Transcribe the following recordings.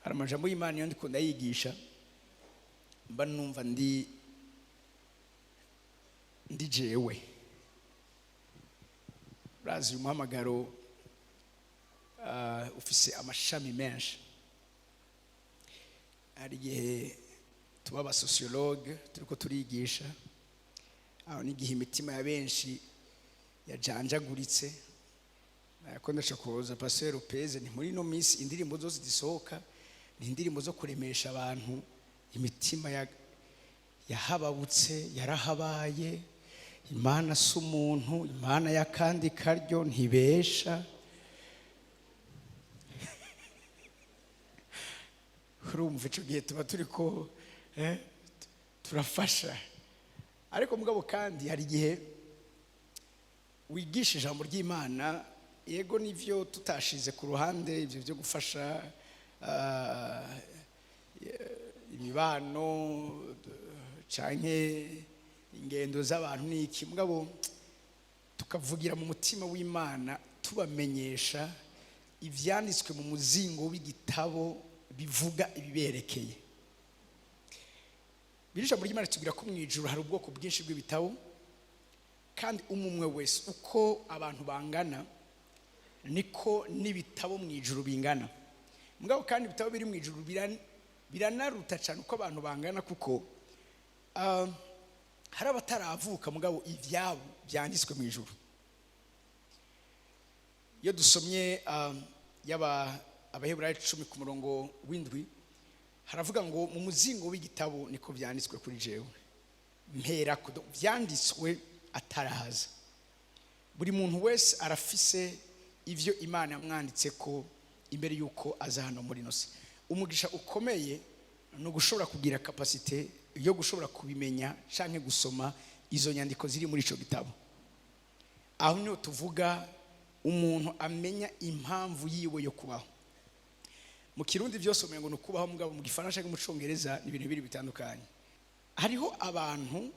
Hari amajambo y'Imana iyo ndiko ndayigisha mba numva ndi jewe. Urazi, uyu muhamagaro ufise amashami menshi. Hari igihe tuba aba sociologues turiko turigisha, aho n'igihe imitima ya benshi yajanjaguritse. Ko ndashokoza Pasteur Lopez, ni muri ino minsi indirimbo zose zisohoka ni indirimbo zo kuremesha abantu imitima yahababutse, yarahabaye. Imana si umuntu, Imana y'akandi karyo ntibesha. Urumva icyo gihe tuba turi ko turafasha. Ariko mugabo kandi hari igihe wigisha ijambo ry'Imana, yego nivyo, tutashize ku ruhande ibyo byo gufasha imibano canke ingendo z'abantu n'iki, mugabo tukavugira mu mutima w'Imana, tubamenyesha ivyanditswe mu muzingo w'igitabo bivuga ibiberekeye. Biri ijambo ry'Imana tubwira ko mu ijuru hari ubwoko bwinshi bw'ibitabo, kandi umwe wese uko abantu bangana niko n'ibitabo mu ijuru bingana. Mugabo kandi ibitabo biri mu ijuru biranaruta cyane uko abantu bangana, kuko hari abataravuka mugabo ibyabo byanditswe mu ijuru. Iyo dusomye yaba Abaheburayo 10 ku murongo w'7, haravuga ngo mu muzingo w'igitabo niko byanditswe kuri jewe mpera byanditswe atarahaza. Buri muntu wese arafise ivyo Imana yamwanditse ko imbere yuko aza hano muri ino si. Umugisha ukomeye ni ugushobora kugira capacité yo gushobora kubimenya canke gusoma izo nyandiko ziri muri ico gitabo. Aho niho tuvuga umuntu amenya impamvu yiwe yo kubaho. Mu Kirundi byose umengo ni ukubaho, mugabo mu Gifaransa no mu Congereza ni ibintu bibiri bitandukanye. Hariho abantu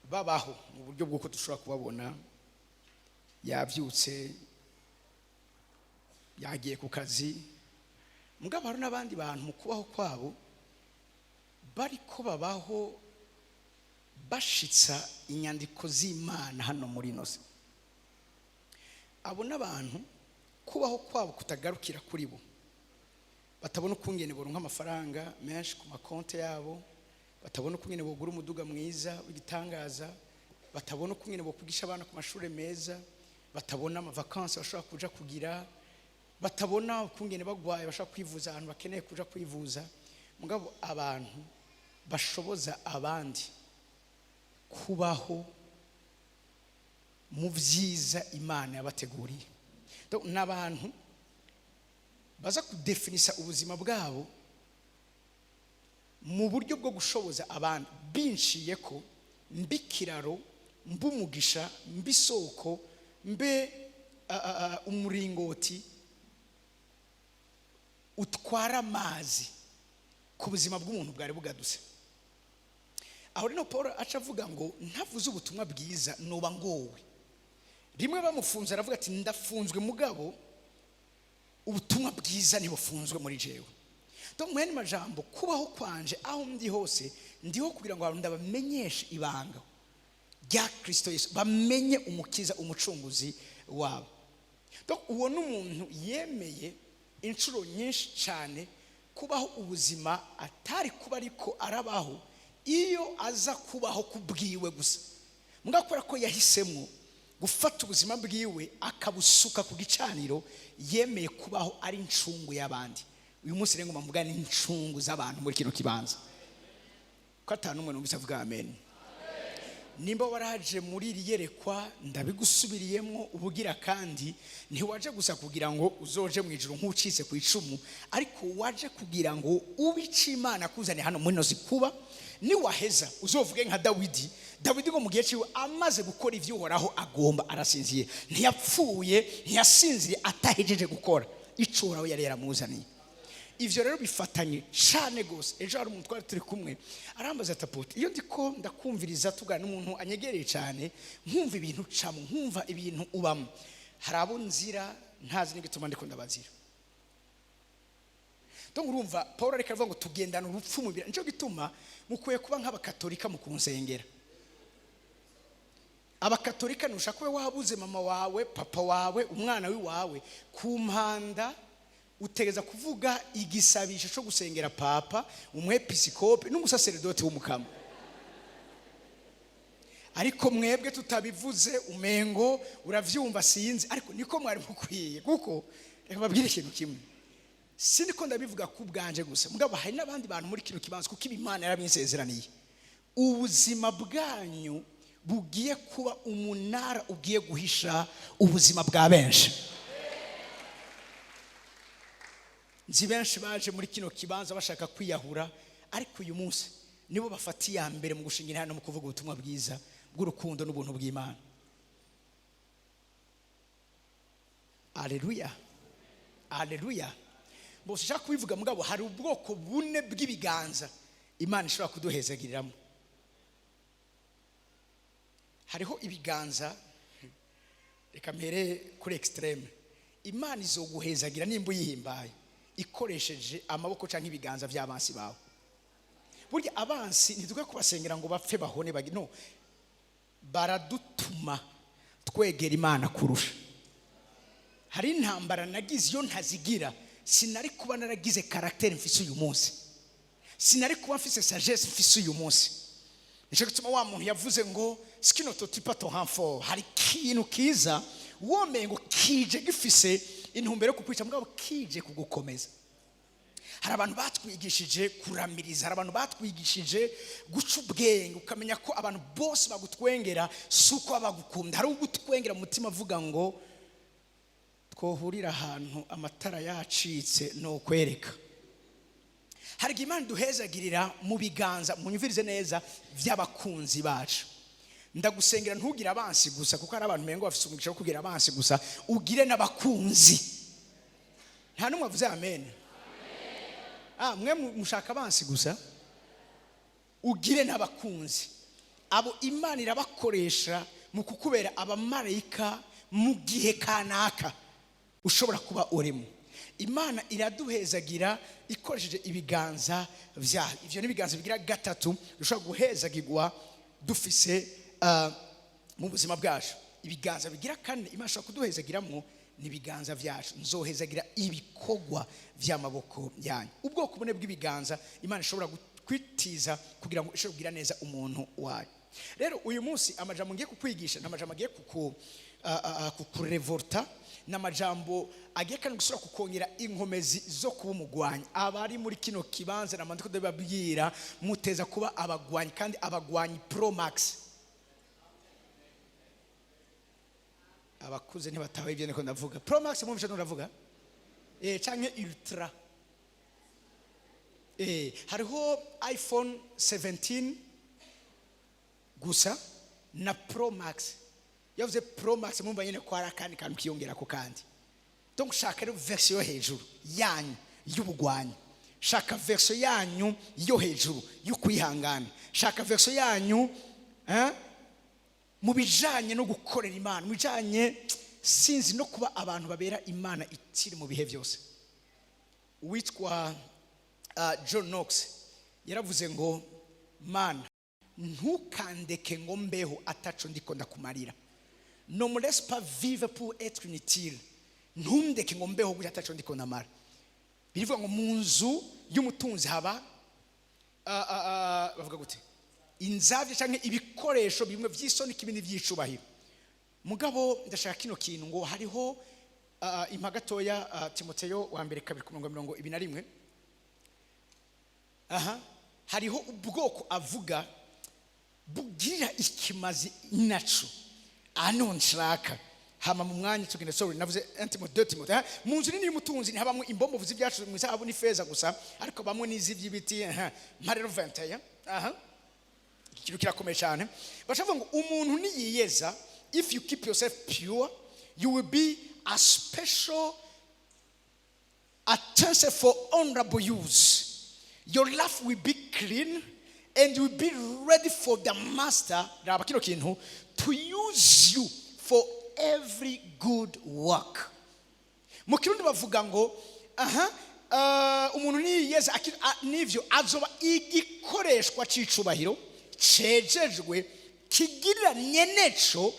babaho mu buryo bw'uko dushobora kubabona: yabyutse, yagiye ku kazi. Mugabo hari n'abandi bantu mu kubaho kwabo bariko babaho bashitsa inyandiko z'Imana hano muri ino si. Abo n'abantu kubaho kwabo kutagarukira kuri bo, batabona ukungene boronka amafaranga menshi ku makonte yabo, batabona ukungene bogura umuduga mwiza w'igitangaza, batabona ukungene bokwigisha abana ku mashuri meza, batabona ama vacances bashobora kuja kugira, batabona ukungene bagwaye bashobora kwivuza ahantu bakeneye kuja kwivuza. Mugabo abantu bashoboza abandi kubaho mu byiza Imana yabateguriye. Donc, ni abantu baza kudefinisa ubuzima bwabo mu buryo bwo gushoboza abandi, binciye ko mbikiraro, mbumugisha, mbisoko, mbe umuringoti utwara amazi ku buzima bw'umuntu bwari bugadutse. Aho rero Paul aca avuga ngo ntavuze ubutumwa bwiza noba ngowe. Rimwe bamufunze aravuga ati ndafunzwe, mugabo ubutumwa bwiza ntibufunzwe muri jewe. Donc, mu yandi majambo, kubaho kwanje, aho ndi hose, ndiho kugira ngo abantu ndabamenyeshe ibanga rya Kristo Yesu, bamenye Umukiza, Umucunguzi wabo. Donc uwo ni umuntu yemeye inshuro nyinshi cyane kubaho ubuzima atari kuba ariko arabaho iyo aza kubaho kubwiwe gusa. Mugabo kubera ko yahisemo gufata ubuzima bwiwe akabusuka ku gicaniro, yemeye kubaho ari incungu y'abandi. Uyu munsi rero ngo mvuga ni incungu z'abantu muri kino kibanza, ko atanu umwe numvise avuga amen. Nimba waraje muri iri yerekwa, ndabigusubiriyemo ubugira kandi, ntiwaje gusa kugira ngo uzoje mu ijuru nk'ucitse ku icumu, ariko waje kugira ngo ubice Imana kuzane hano muri ino kuba niwaheza uzovuge nka Dawidi. Dawidi ngo mu gihe ciwe amaze gukora ivyo Uhoraho agomba arasinziye. Ntiyapfuye, ntiyasinziriye atahejeje gukora ico Uhoraho yari yaramuzaniye. Ivyo rero bifatanye cyane gose. Ejo hari umuntu twari turi kumwe arambaza ati apôtre, iyo ndiko ndakumviriza tugana n'umuntu anyegereye cyane, nkumva ibintu ucamo, nkumva ibintu ubamo, hari abo nzira ntazi n'igituma ndiko ndabazira. Donc urumva Paul ariko aravuga ngo tugendana urupfu mu mubiri. Nicyo gituma mukwiye kuba nk'abakatolika mu kunsengera. Abakatolika, ntushaka kuba wabuze mama wawe, papa wawe, umwana w'iwawe, ku mpanda utegeza kuvuga igisabisho cyo gusengera papa, umwepisikopi n'umusaseredoti w'umukama. Ariko mwebwe tutabivuze umengo uravyumva, sinzi, ariko niko mwari mukwiye. Kuko reka babwire ikintu kimwe, sindiko ndabivuga ku bwanje gusa, mugabo hari n'abandi bantu muri kino kibanza, kuko ibi Imana yarabinsezeraniye. Ubuzima bwanyu bugiye kuba umunara ugiye guhisha ubuzima bwa benshi. Nzi benshi baje muri kino kibanza bashaka kwiyahura, ariko uyu munsi nibo bafata iya mbere mu gushinga intara no mu kuvuga ubutumwa bwiza bw'urukundo n'ubuntu bw'Imana. Aleluya, aleluya. Bose ushaka kubivuga, mugabo hari ubwoko bune bw'ibiganza Imana ishobora kuduhezagiriramo. Hariho ibiganza, reka mpere kuri extreme, Imana izoguhezagira nimba uyihimbaye ikoresheje amaboko cyangwa ibiganza by'abansi bawe. Burya abansi ntidukwiye kubasengera ngo bapfe bahone bagi, no baradutuma twegera Imana kurusha. Hari intambara nagize, iyo ntazigira sinari kuba naragize caractère mfise uyu munsi, sinari kuba mfise sagesse mfise uyu munsi. Nicyo gituma wa muntu yavuze ngo ce qui ne te tue pas te rend fort. Hari ikintu kiza womeye ngo kije gifise intumbero yo kukwica, mugabo kije kugukomeza. Hari abantu batwigishije kuramiriza, hari abantu batwigishije guca ubwenge, ukamenya ko abantu bose bagutwengera si uko bagukunda. Hari ugutwengera mu mutima avuga ngo twohurira ahantu amatara yacitse ni ukwereka. Hari igihe Imana iduhezagirira mu biganza, munyumvirize neza, by'abakunzi bacu. Ndagusengera ntugire abansi gusa, kuko hari abantu mengo bafite umugisha wo kugira abansi gusa, ugire n'abakunzi. Nta n'umwe avuze amen. Mwe mushaka abansi gusa, ugire n'abakunzi. Abo Imana irabakoresha mu kukubera abamarayika mu gihe kanaka ushobora kuba urimo. Imana iraduhezagira ikoresheje ibiganza byayo. Ivyo ni ibiganza bigira gatatu dushobora guhezagirwa dufise mu buzima bwacu. Ibiganza bigira kane Imana ishobora kuduhezagiramo ni ibiganza byacu. Nzohezagira ibikorwa by'amaboko yanyu. Ubwoko bune bw'ibiganza Imana ishobora kwitiza kugira ngo ishobore kugira neza umuntu wayo. Rero uyu munsi amajambo ngiye kukwigisha ni amajambo agiye kukurevolta, ni amajambo agiye kandi gusubira kukongera inkomezi zo kuba umugwanyi. Abari muri kino kibanza namandiko ndababwira, muteza kuba abagwanyi, kandi abagwanyi pro max. Abakuze ntibatawe ibyo niko ndavuga. Pro max mwumvishe ndavuga? Canke ultra. Hariho iPhone 17 gusa na Pro Max. Yavuze Pro Max mumva nyene ko hari akandi kantu kiyongera ko kandi. Donc shaka rero version yo hejuru yanyu y'ubugwanyi, shaka version yanyu yo hejuru y'ukwihangana, shaka version yanyu mu bijanye no gukorera Imana, mu bijanye sinzi no kuba abantu babera Imana ikiri mu bihe byose. Uwitwa John Knox yaravuze ngo Mana ntukandeke ngo mbeho ataco ndiko ndakumarira. Ne me laisse pas vivre pour être inutile. Ntundeke ngo mbeho gutya ataco ndiko ndamara. Birivuga ngo mu nzu y'umutunzi haba bavuga gute, inzavye canke ibikoresho bimwe vy'isoni kibindi vy'icubahiro. Mugabo ndashaka kino kintu ngo hariho impa gatoya, Timoteyo wa mbere kabiri ku mirongo 21. Aha hariho ubwoko avuga bugira ikimazi naco ano nshaka hama mu mwanya tugenda. Sorry, navuze 1 Timothée, 2 Timothée. Mu nzu nini y'umutunzi ntihabamwe imbombo z'ibyacu mu izahabu n'ifeza gusa, ariko bamwe n'iz'iby'ibiti. Mpa rero 21. Aha ikintu kirakomeye cyane. Bashavuga ngo umuntu niyiyeza, if you keep yourself pure, you will be a special utensil for honorable use. Your life will be clean and you will be ready for the master, raba kino kintu, to use you for every good work. Mu Kirundi bavuga ngo aha Umuntu niyeza n'ivyo azoba igikoreshwa c'icubahiro cejejwe, kigirira nyeneco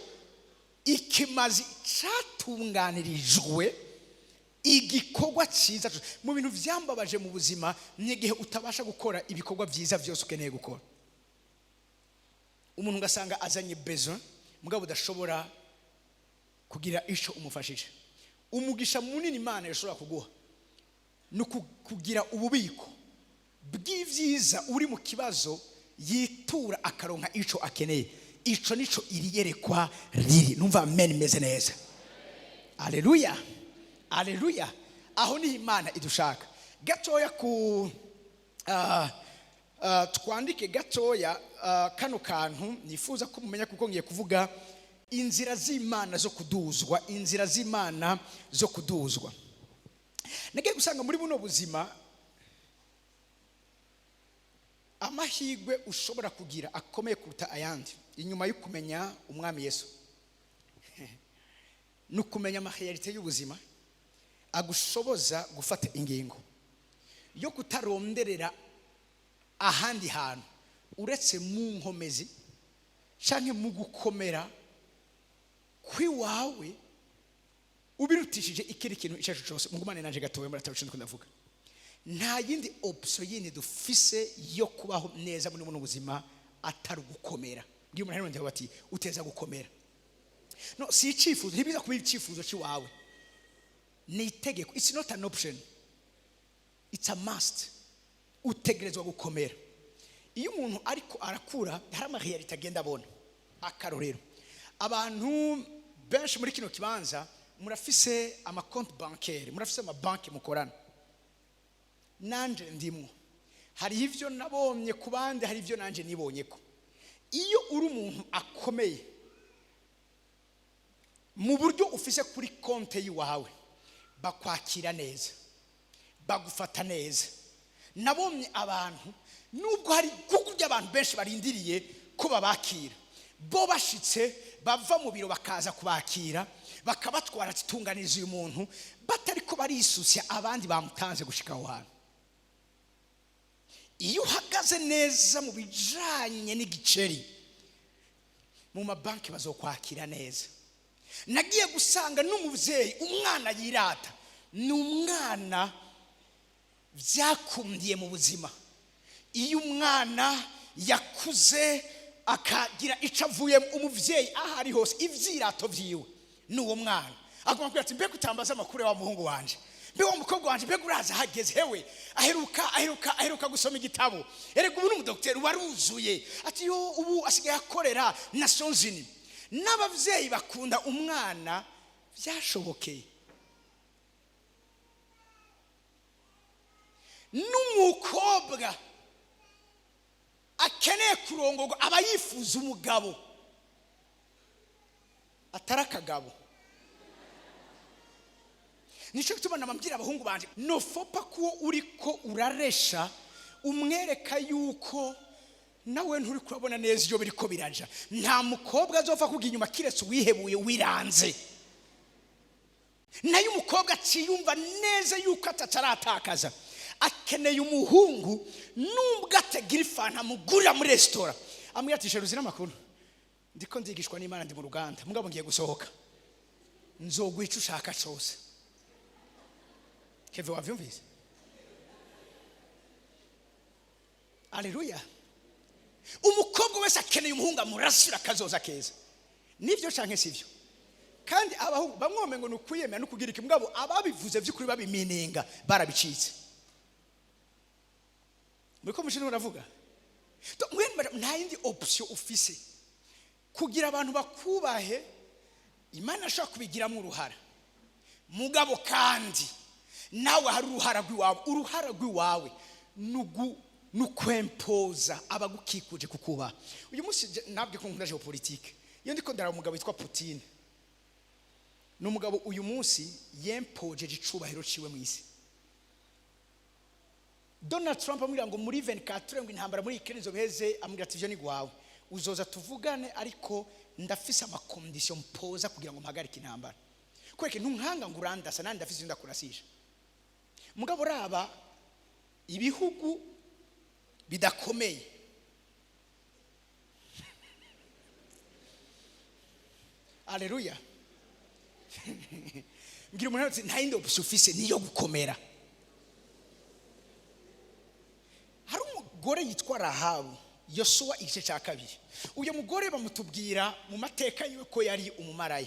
ikimazi, catunganirijwe igikorwa cyiza. Mu bintu byambabaje mu buzima ni igihe utabasha gukora ibikorwa byiza byose ukeneye gukora. Umuntu ugasanga azanye besoin, mugabo udashobora kugira ico umufashije. Umugisha munini Imana ishobora kuguha ni kugira ububiko bw'ibyiza uri mu kibazo yitura akaronka ico akeneye. Ico nico iri yerekwa riri. Numva amen imeze neza. Aleluya, aleluya. Aho niho Imana idushaka. Gatoya ku twandike gatoya kano kantu nifuza ko mumenya, kuko ngiye kuvuga inzira z'Imana zo kuduzwa. Inzira z'Imana zo kuduzwa. Nagiye gusanga muri buno buzima amahirwe ushobora kugira akomeye kuruta ayandi inyuma yo kumenya Umwami Yesu ni ukumenya ama réalités y'ubuzima agushoboza gufata ingingo yo kutaronderera ahandi hantu uretse mu nkomezi canke mu gukomera kw'iwawe, ubirutishije ikindi kintu icyo ari cyo cyose. Mugumane nanje gatoya, muratabishinzwe. Ndavuga nta yindi option yindi dufise yo kubaho neza muri buno buzima atari ugukomera. Ngiyo umuntu arimo bati uteza gukomera. No si icyifuzo, ntibiza kuba icyifuzo cy'iwawe, ni itegeko. It's not an option, it's a must. Utegerezwa gukomera. Iyo umuntu ariko arakura, hari ama réalités agenda abona. Akarorero, abantu benshi muri kino kibanza murafise amakonti bancaire, murafise amabanki mukorana. Nanje ndimwo. Hari ivyo nabonye ku bandi, hari ivyo nanje nibonye ko iyo uri umuntu akomeye mu buryo ufise kuri konte y'iwawe, bakwakira neza, bagufata neza. Nabonye abantu, nubwo hari igugu ry'abantu benshi barindiriye ko babakira, bo bashitse bava mu biro bakaza kubakira, bakabatwara, ati: "Tunganiriza uyu muntu," batari ko barisusya abandi bamutanze gushika aho hantu. Iyo uhagaze neza mu bijanye n'igiceri mu mabanki, bazokwakira neza. Nagiye gusanga n'umubyeyi, umwana yirata ni umwana byakundiye mu buzima. Iyo umwana yakuze akagira icyo avuyemo, umubyeyi aho ari hose ibyirato byiwe ni uwo mwana. Agomba kubwira ati: "Mbega utambaza amakuru ya wa muhungu wanje? Mbe wa mukobwa wanje, mbega uraza ahageze hewe? Aheruka gusoma igitabo. Erega ubu ni umudogiteri, ubu aruzuye." Ati: "Yo, ubu asigaye akorera Nations Unies." N'ababyeyi bakunda umwana byashobokeye. N'umukobwa akeneye kurongorwa, aba yifuza umugabo atari akagabo. Nicyo gituma nababwira abahungu banje, nofopa ko uri ko uraresha umwereka yuko nawe nturi kurabona neza iyo biriko biraja. Nta mukobwa azopfa kujya inyuma kiretse uwihebuye, wiranze. Nayo umukobwa aciyumva neza yuko atataratakaza, akeneye umuhungu nubwo atagira ifanta amugurira muri resitora, amubwira ati: "Chéri, n'amakuru ndiko nzigishwa n'Imana, ndi mu ruganda, mugabo ngiye gusohoka, nzoguha icyo ushaka cyose." Keve, wavyumvise? Aleluya. Umukobwa wese akeneye umuhungu amurasira akazoza keza. Nibyo canke sivyo? Kandi abahungu bamwome ngo ni ukwiyemera no kugira iki, mugabo ababivuze by'ukuri babimininga barabicitse. Muriko mushini uravuga. Mwene, nta yindi option ufise kugira abantu bakubahe. Imana ashobora kubigiramo uruhara, mugabo kandi nawe hari uruhara rw'iwawe. Uruhara rw'iwawe ni ukwempoza abagukikuje kukubaha. Uyu munsi ntabwo ko nkunda géopolitique. Iyo ndiko ndaraba umugabo witwa Putin, ni umugabo uyu munsi yempojeje icubahiro ciwe mu isi. Donald Trump amubwira ngo muri 24 ngo intambara muri Ukraine izoheze, amubwira ati: "Ivyo ni gwawe, uzoza tuvugane, ariko ndafise ama conditions mpoza kugira ngo mpagarike intambara. Kwereke ntunkanga ngo urandasa, nandi ndafise ivyo ndakurasisha." Mugabo raba ibihugu bidakomeye, aleluya. Mbwira umuntu ati nta yindi option ufise, niyo gukomera. Hari umugore yitwa Rahabu, Yosuwa igice cya 2. Uyu mugore bamutubwira mu mateka yiwe ko yari umumaraya.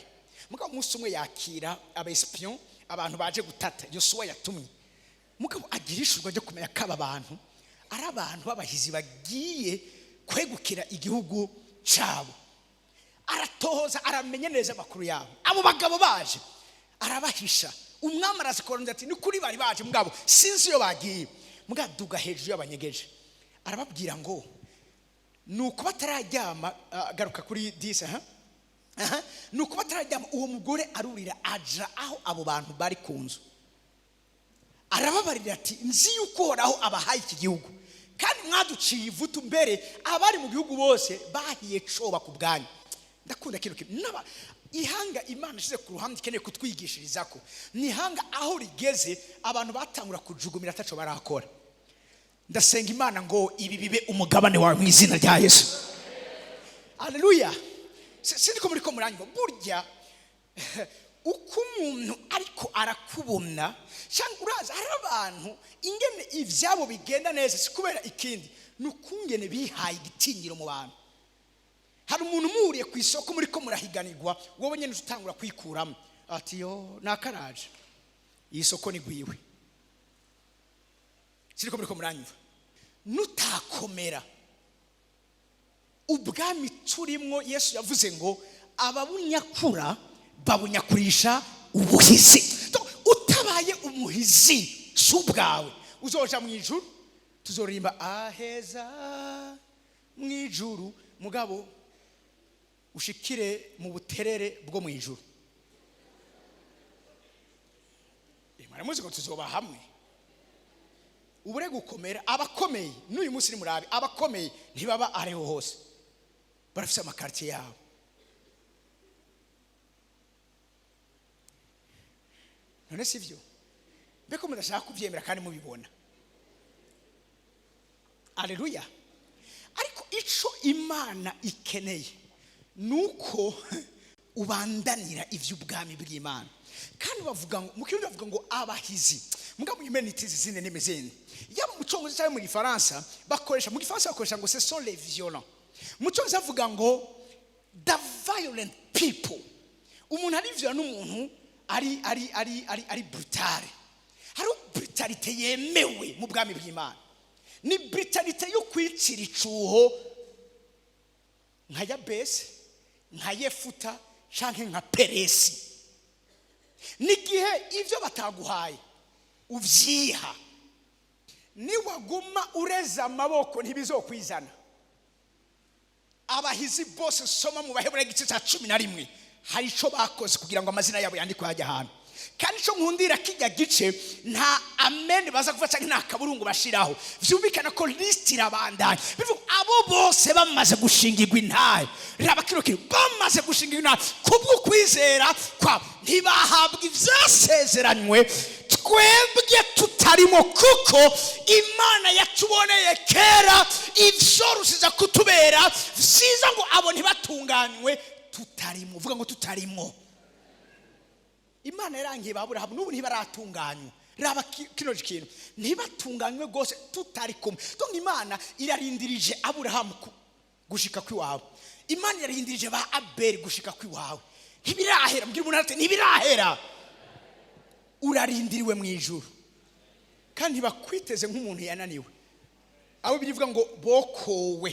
Mugabo umunsi umwe yakira abespion, abantu baje gutata Yosuwa yatumye. Mugabo agira ishurwa ryo kumenya ko aba bantu ari abantu b'abahizi bagiye kwegukira igihugu cyabo. Aratohoza, aramenya neza amakuru yabo. Abo bagabo baje arabahisha. Umwami arazikorana ati ni kuri bari baje, mugabo sinzi iyo bagiye. Mugabo hejuru y'abanyegeje arababwira ngo nuko batararyama, garuka kuri 10. Aha aha, nuko batararyama uwo mugore arurira aja aho abo bantu bari ku nzu, arababarira ati nzi yuko Uhoraho abahaye iki gihugu, kandi mwaduciye ivutu mbere abari mu gihugu bose bahiye coba ku bwanyu. Ndakunda kino kintu. Naba ihanga Imana ishize ku ruhande ikeneye kutwigishiriza ko ni ihanga aho rigeze abantu batangura kujugumira ataco barakora. Ndasenga Imana ngo ibi bibe umugabane wawe mu izina rya Yesu. Aleluya. Sinzi ko muri ko muranyumva. Burya uko umuntu ariko arakubona cyangwa uraza, hari abantu ingene ibyabo bigenda neza si kubera ikindi, ni ukungene bihaye igitinyiro mu bantu. Hari umuntu umuhuriye ku isoko muri ko murahiganirwa, wowe nyine utangura kwikuramo ati yo nakaraje, iyi soko ni gwiwe. Sinzi ko muri ko muranyumva. Nutakomera ubwami turimwo, Yesu yavuze ngo ababunyakura babunyakurisha ubuhizi. Utabaye umuhizi si ubwawe uzoja mu ijuru. Tuzorimba aheza mu ijuru, mugabo ushikire mu buterere bwo mu ijuru. Mwaramuzi ko tuzoba hamwe. Ubure gukomera. Abakomeye n'uyu munsi ni murabe, abakomeye ntibaba ariho hose, barafise amakartier yabo. None sivyo? Mbeko mudashaka kuvyemera kandi mubibona. Aleluya. Ariko ico Imana ikeneye nuko ubandanira ivy'ubwami bw'Imana. Kandi bavuga ngo mu Kirundi bavuga ngo abahizi, mugabo humanity zindi n'imizindi, yaba mu Congereza cyangwa mu Gifaransa bakoresha, mu Gifaransa bakoresha ngo ce sont les violents, mu Congereza bavuga ngo the violent people. Umuntu ari violent n'umuntu ari ari ari ari ari brutale. Hari brutalité yemewe mu bwami bw'Imana, ni brutalité yo kwicira icuho nka Yabesi, nka Yefuta canke nka Peresi. N'igihe ivyo bataguhaye uvyiha, niwaguma ureza amaboko ntibizokwizana. Abahizi bose soma mu Baheburayo igice cya 11, hari ico bakoze kugira ngo amazina yabo yandikwe hajya ahantu. Kandi ico nkundira kijya gice, nta amen baza kuva canke nta kaburungu bashiraho, vyumvikana ko list irabandanya. Bivuga abo bose bamaze gushingirwa intahe, raba kino kintu, bamaze gushingirwa intahe kubwo kwizera kwa ntibahabwa ivyasezeranywe, twebwe tutarimo, kuko Imana yatuboneye kera ivyorushiza kutubera vyiza ngo abo ntibatunganywe tutarimo. Uvuga ngo tutarimo. Imana yarangiye ba Aburahamu n'ubu ntibaratunganywa. Raba kino kintu, ntibatunganywe rwose tutari kumwe. Donc Imana irarindirije Aburahamu gushika kwiwawe, Imana irarindirije ba Abeli gushika kwiwawe. Ntibirahera. Mbwira umuntu ati ntibirahera, urarindiriwe mu ijuru. Kandi ntibakwiteze nk'umuntu yananiwe. Abo bivuga ngo bokowe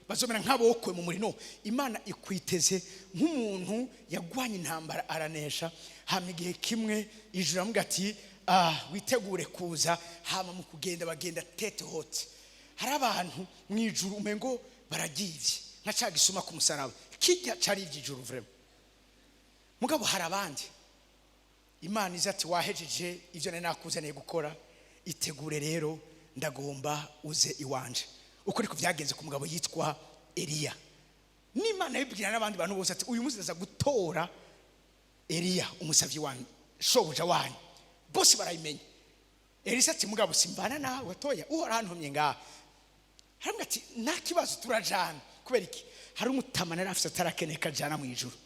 bazomera nk'abokowe mu muriro. Imana ikwiteze nk'umuntu yagwanye intambara aranesha, hama igihe kimwe ijuru aramubwira ati witegure kuza. Hama mu kugenda bagenda tete hote. Hari abantu mu ijuru umengo baragivye nka ca gisuma ku musaraba, kijya cari ivy'ijuru vraiment. Mugabo hari abandi Imana iza ati wahejeje ivyo nari nakuzaniye gukora, itegure rero ndagomba uze iwanje. Uko niko vyagenze ku mugabo yitwa Eliya. N'Imana yibwira n'abandi bantu bose ati uyu munsi ndaza gutora Eliya umusavyi wanyu, shobuja wanyu. Bose barayimenya. Elisa ati: "Mugabo simbana nawe gatoya, Uhoraho antumye ngaha." Haramwe ati: "Nta kibazo, turajana." Kubera iki? Hari umutamana yari afite atarakeneye kajana mu ijuru.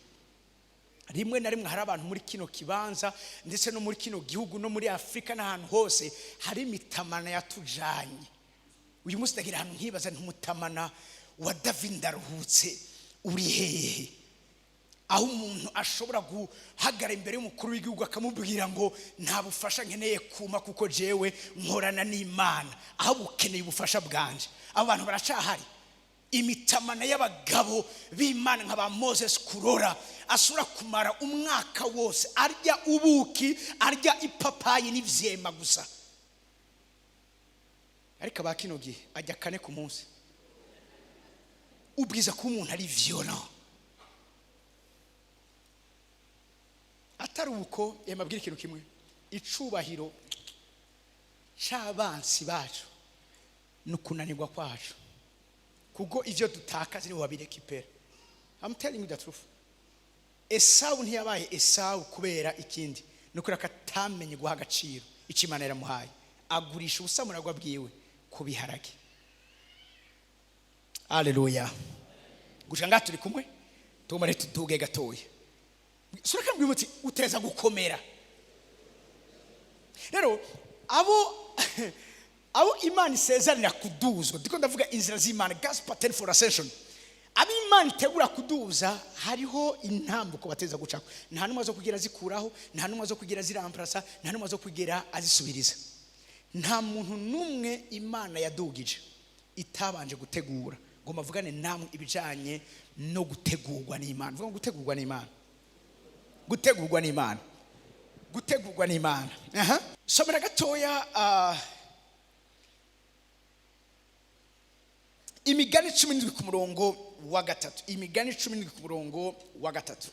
Rimwe na rimwe hari abantu muri kino kibanza, ndetse no muri kino gihugu, no muri Afurika n'ahantu hose, hari imitamana yatujanye. Uyu munsi ndagira ahantu nkibaza ntumutamana wa David Ndaruhutse uri hehe, aho umuntu ashobora guhagarara imbere y'umukuru w'igihugu akamubwira ngo: "Nta bufasha nkeneye kuma, kuko jewe nkorana n'Imana, aho bukeneye ubufasha bwanje." Abo bantu baracahari. Imitamana y'abagabo b'Imana nka ba Moses Kurora, ashobora kumara umwaka wose arya ubuki, arya ipapayi n'ivyema gusa, ariko aba kino gihe ajya kane ku munsi. Ubwiza ko umuntu ari violent atari uko yamabwira ikintu kimwe: icubahiro c'abansi bacu ni ukunanirwa kwacu, kuko ivyo dutakaza nibo babirekipera. I'm telling you the truth. Esawu ntiyabaye Esawu kubera ikindi, ni ukubera ko atamenye guha agaciro icyo Imana yaramuhaye, agurisha ubusamuragwa bwiwe ku biharage. Aleluya! Gushika ngaha turi kumwe? Tumare tuduge gatoya. Sureka mbwira uti uteza gukomera. Rero abo Imana isezanira kuduzwa, ndiko ndavuga inzira z'Imana, God's pattern for ascension. Abo Imana itegura kuduza, hariho intambuko bateza gucako. Nta n'umwe zo kugira zikuraho, nta n'umwe zo kugira ziramparasa, nta n'umwe zo kugira azisubiriza. Nta muntu n'umwe Imana yadugije itabanje gutegura. Ngo mavugane namwe ibijanye no gutegurwa n'Imana. Vuga ngo: "Gutegurwa n'Imana, gutegurwa n'Imana, gutegurwa n'Imana." Aha somera gatoya, Imigani 17 ku murongo wa 3. Imigani 17 ku murongo wa 3.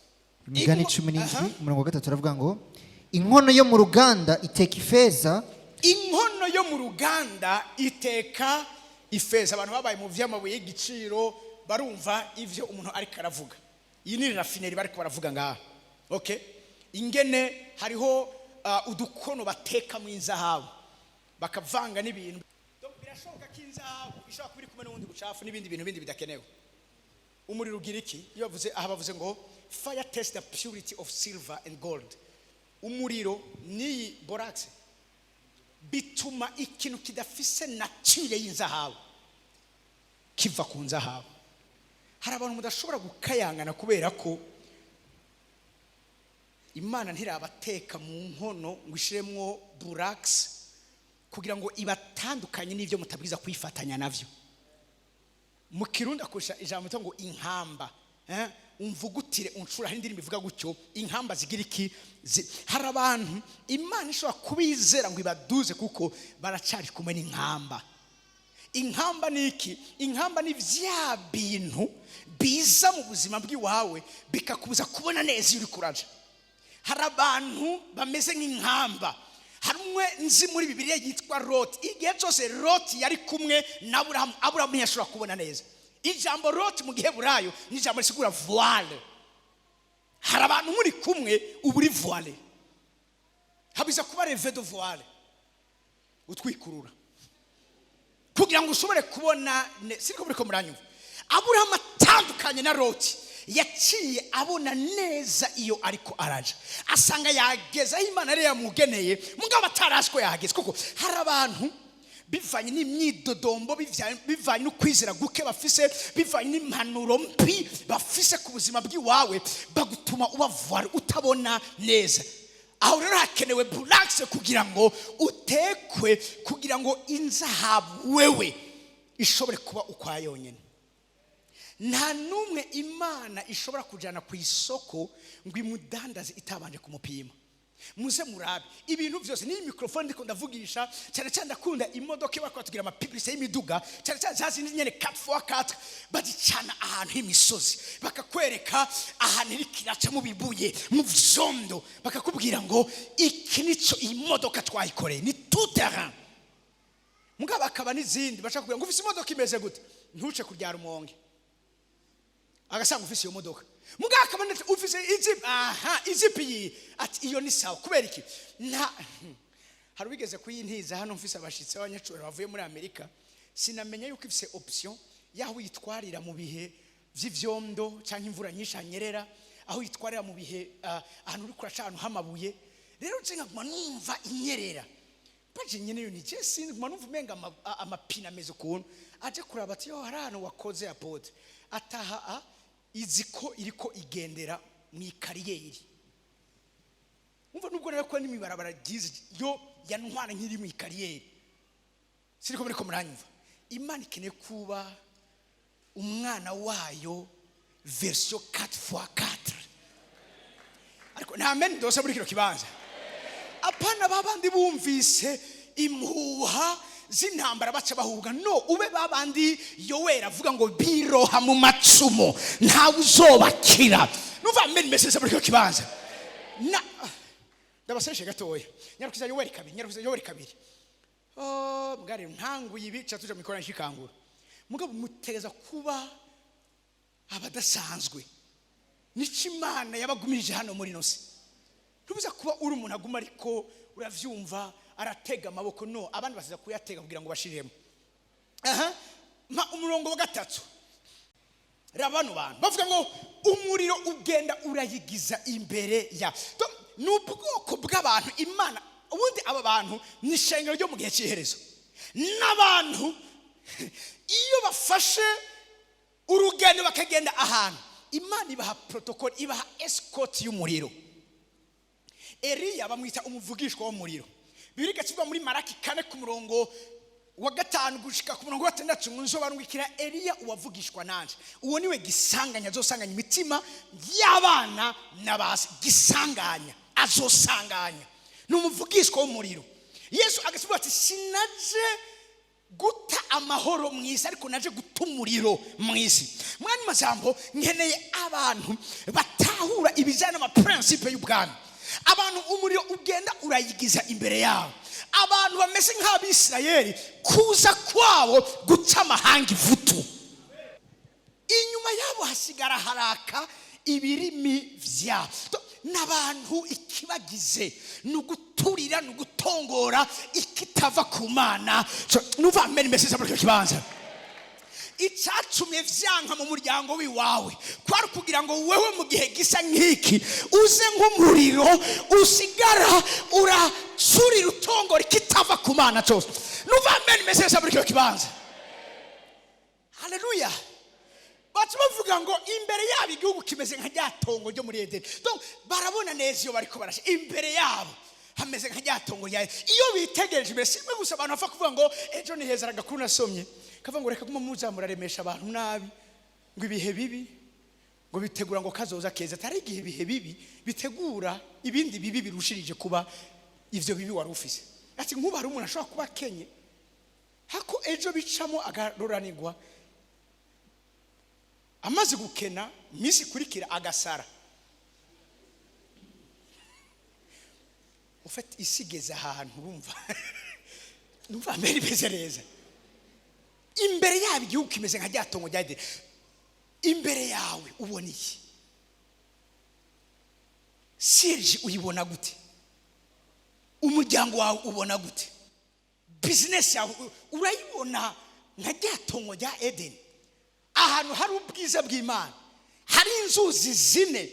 Imigani 17, umurongo wa 3, aravuga ngo: "Inkono yo mu ruganda iteka ifeza." Inkono yo mu ruganda iteka ifeza. Abantu babaye mu vy'amabuye y'igiciro barumva ivyo umuntu ariko aravuga. Iyi ni raffinerie bariko baravuga ngaha, okay? Ingene hariho udukono batekamo inzahabu, bakavanga n'ibintu. Donc, birashoboka ko inzahabu ishobora kuba iri kumwe n'ubundi bucafu n'ibindi bintu bindi bidakenewe. Umuriro ugira iki? Iyo bavuze aha, bavuze ngo: "Fire test the purity of silver and gold." Umuriro n'iyi borax bituma ikintu kidafise nature y'inzahabu kiva ku nzahabu. Hari abantu mudashobora gukayangana kubera ko Imana ntirabateka mu nkono ngo ishiremwo borax kugira ngo ibatandukanye n'ibyo mutabwiza kwifatanya navyo. Mu Kirundi akoresha ijambo ryitwa ngo inkamba, eh? Umvugutire uncura. Hari indirimbo ivuga gutyo: inkamba zigira iki? Hari abantu Imana ishobora kubizera ngo ibaduze kuko baracari kumwe n'inkamba. Inkamba ni iki? Inkamba ni bya bintu biza mu buzima bw'iwawe bikakubuza kubona neza iyo uri kuraja. Hari abantu bameze nk'inkamba. Hari umwe nzi muri Bibiliya yitwa Loti. Igihe cyose Loti yari kumwe na Aburahamu, Aburahamu ntiyashobora kubona neza. Ijambo Loti mu Giheburayo ni ijambo risigura voile. Hari abantu muri kumwe uba uri voile, habiza kuba lever de voile, utwikurura kugira ngo ushobore kubona. Siriko muriko muranyumva? Aburahamu atandukanye na Loti, yaciye abona neza iyo ariko araja, asanga yageze aho Imana yari yamugeneye, mugabo atarazi ko yahageze. Kuko hari abantu bivanye n'imyidodombo, bivanye n'ukwizera guke bafise, bivanye n'impanuro mbi bafise ku buzima bw'iwawe, bagutuma ubavara utabona neza. Aho rero hakenewe borax kugira ngo utekwe, kugira ngo inzahabu wewe ishobore kuba ukwa yonyine. Nta n'umwe Imana ishobora kujyana ku isoko ngo imudandaze itabanje kumupima. Muze murabe ibintu byose, n'iyi mikorofone ndiko ndavugisha. Cyane cyane ndakunda imodoka iba tugira ama publicité y'imiduga, cyane cyane za zindi nyene 4x4, bazicana ahantu h'imisozi, bakakwereka ahantu iriko iraca mu bibuye, mu vyondo, bakakubwira ngo: "Iki nico iyi modoka twayikoreye, ni tout terrain." Mugabo akaba n'izindi bashaka kubwira ngo: "Ufise imodoka imeze gute? Ntuce kuryara umonge." Agasanga ufise iyo modoka. Mugabo akaba ndetse ufise ijipo, aha ijipo iyi, ati: "Iyo ni sawa." Kubera iki? Nta Hari ubigeze kuyintiza hano, mfise abashitsi b'abanyacubahiro bavuye muri Amerika, sinamenya yuko ifise option y'aho uyitwarira mu bihe vy'ivyondo cyangwa imvura nyinshi hanyerera, aho uyitwarira mu bihe ahantu uri kuraca ahantu h'amabuye. Rero nje nkaguma numva inyerera baje nyene yo nije sinzi, guma numva umenga amapine ameze ukuntu. Aje kuraba ati: "Yo, hari ahantu wakoze, apôtre." Ataha izi ko iriko igendera mu i carrière. Umva, nubwo rero ko n'imibarabara ryiza yo yantwara nk'iri mu i carrière, siriko muriko muranyumva. Imana ikeneye kuba umwana wayo version 4x4. Ariko nta meni ndose muri kino kibanza. Apana babandi bumvise impuha z'intambara baca bahubwa. No ube babandi Yoweri avuga ngo biroha mu macumu, ntawe uzobakira. Numva meni mesese muri kino kibanza. Na ndabaseshe gatoya, nyarukiza Yoweri 2, nyarukiza Yoweri 2. Oh, mbwari ntanguye ibi, ca tuja mu ikoraniro shikangura. Mugabo mutereza kuba abadasanzwe. Nico Imana yabagumirije hano muri ino si. Ntubuza kuba uri umuntu aguma ariko uravyumva aratega amaboko. No abandi basiza kuyatega kugira ngo bashiremo. Aha mpa umurongo wa 3. Raba bano bantu bavuga ngo umuriro ugenda urayigiza imbere ya. Ni ubwoko bw'abantu Imana. Ubundi aba bantu ni ishengero ryo mu gihe cy'iherezo, n'abantu iyo bafashe urugendo bakagenda ahantu, Imana ibaha protocole, ibaha escort y'umuriro. Eliya bamwita umuvugishwa w'umuriro. Bibiri igakivuga muri Maraki 4 ku murongo wa 5 gushika ku murongo wa 6 ngo: "Nzobarungikira Eliya uwavugishwa nanje. Uwo niwe gisanganya, azosanganya imitima y'abana n'abasi." Gisanganya, azosanganya, ni umuvugishwa w'umuriro. Yesu agasivuga ati: "Sinaje guta amahoro mu isi, ariko naje guta umuriro mu isi." Mwanya majambo, nkeneye abantu batahura ibijyanye n'ama principes y'ubwami, abantu umuriro ugenda urayigiza imbere yabo, abantu bameze nk'Abisirayeli, kuza kwabo guca amahanga ivutu, inyuma yabo hasigara haraka ibirimi vyabo. N'abantu ikibagize ni uguturira, ni ugutongora ikitava ku Mana. So, nuva mbere mbese muri icyo kibanza, icacumye vyanka mu muryango w'iwawe kwari kugira ngo wewe mu gihe gisa nk'iki uze nk'umuriro usigara uracurira, utongora ikitava ku Mana cyose. Nuva mbere mbese muri icyo kibanza. Haleluya! Baca bavuga ngo imbere yabo igihugu kimeze nka rya tongo ryo muri Edeni. Donc barabona neza iyo bariko barasha, imbere yabo hameze nka rya tongo rya. Iyo bitegereje imbere, si rimwe gusa abantu bapfa kuvuga ngo ejo ni heza. Agakuru nasomye kavuga ngo reka guma muza muraremesha abantu nabi, ngo ibihe bibi ngo bitegura ngo kazoza keza. Atari igihe ibihe bibi bitegura ibindi bibi birushirije kuba ivyo bibi wari ufise. Ati nk'ubu hari umuntu ashobora kuba akenye, hako ejo bicamo agaroranirwa, amaze gukena iminsi ikurikira agasara. Ufite isi igeze ahantu urumva, numva mbere imeze neza. Imbere yabo igihugu kimeze nka rya tongo rya Edeni. Imbere yawe ubona iki? Sirji uyibona gute? Umuryango wawe ubona gute? Business yawe urayibona nka rya tongo rya Edeni, ahantu hari ubwiza bw'Imana, hari inzuzi zine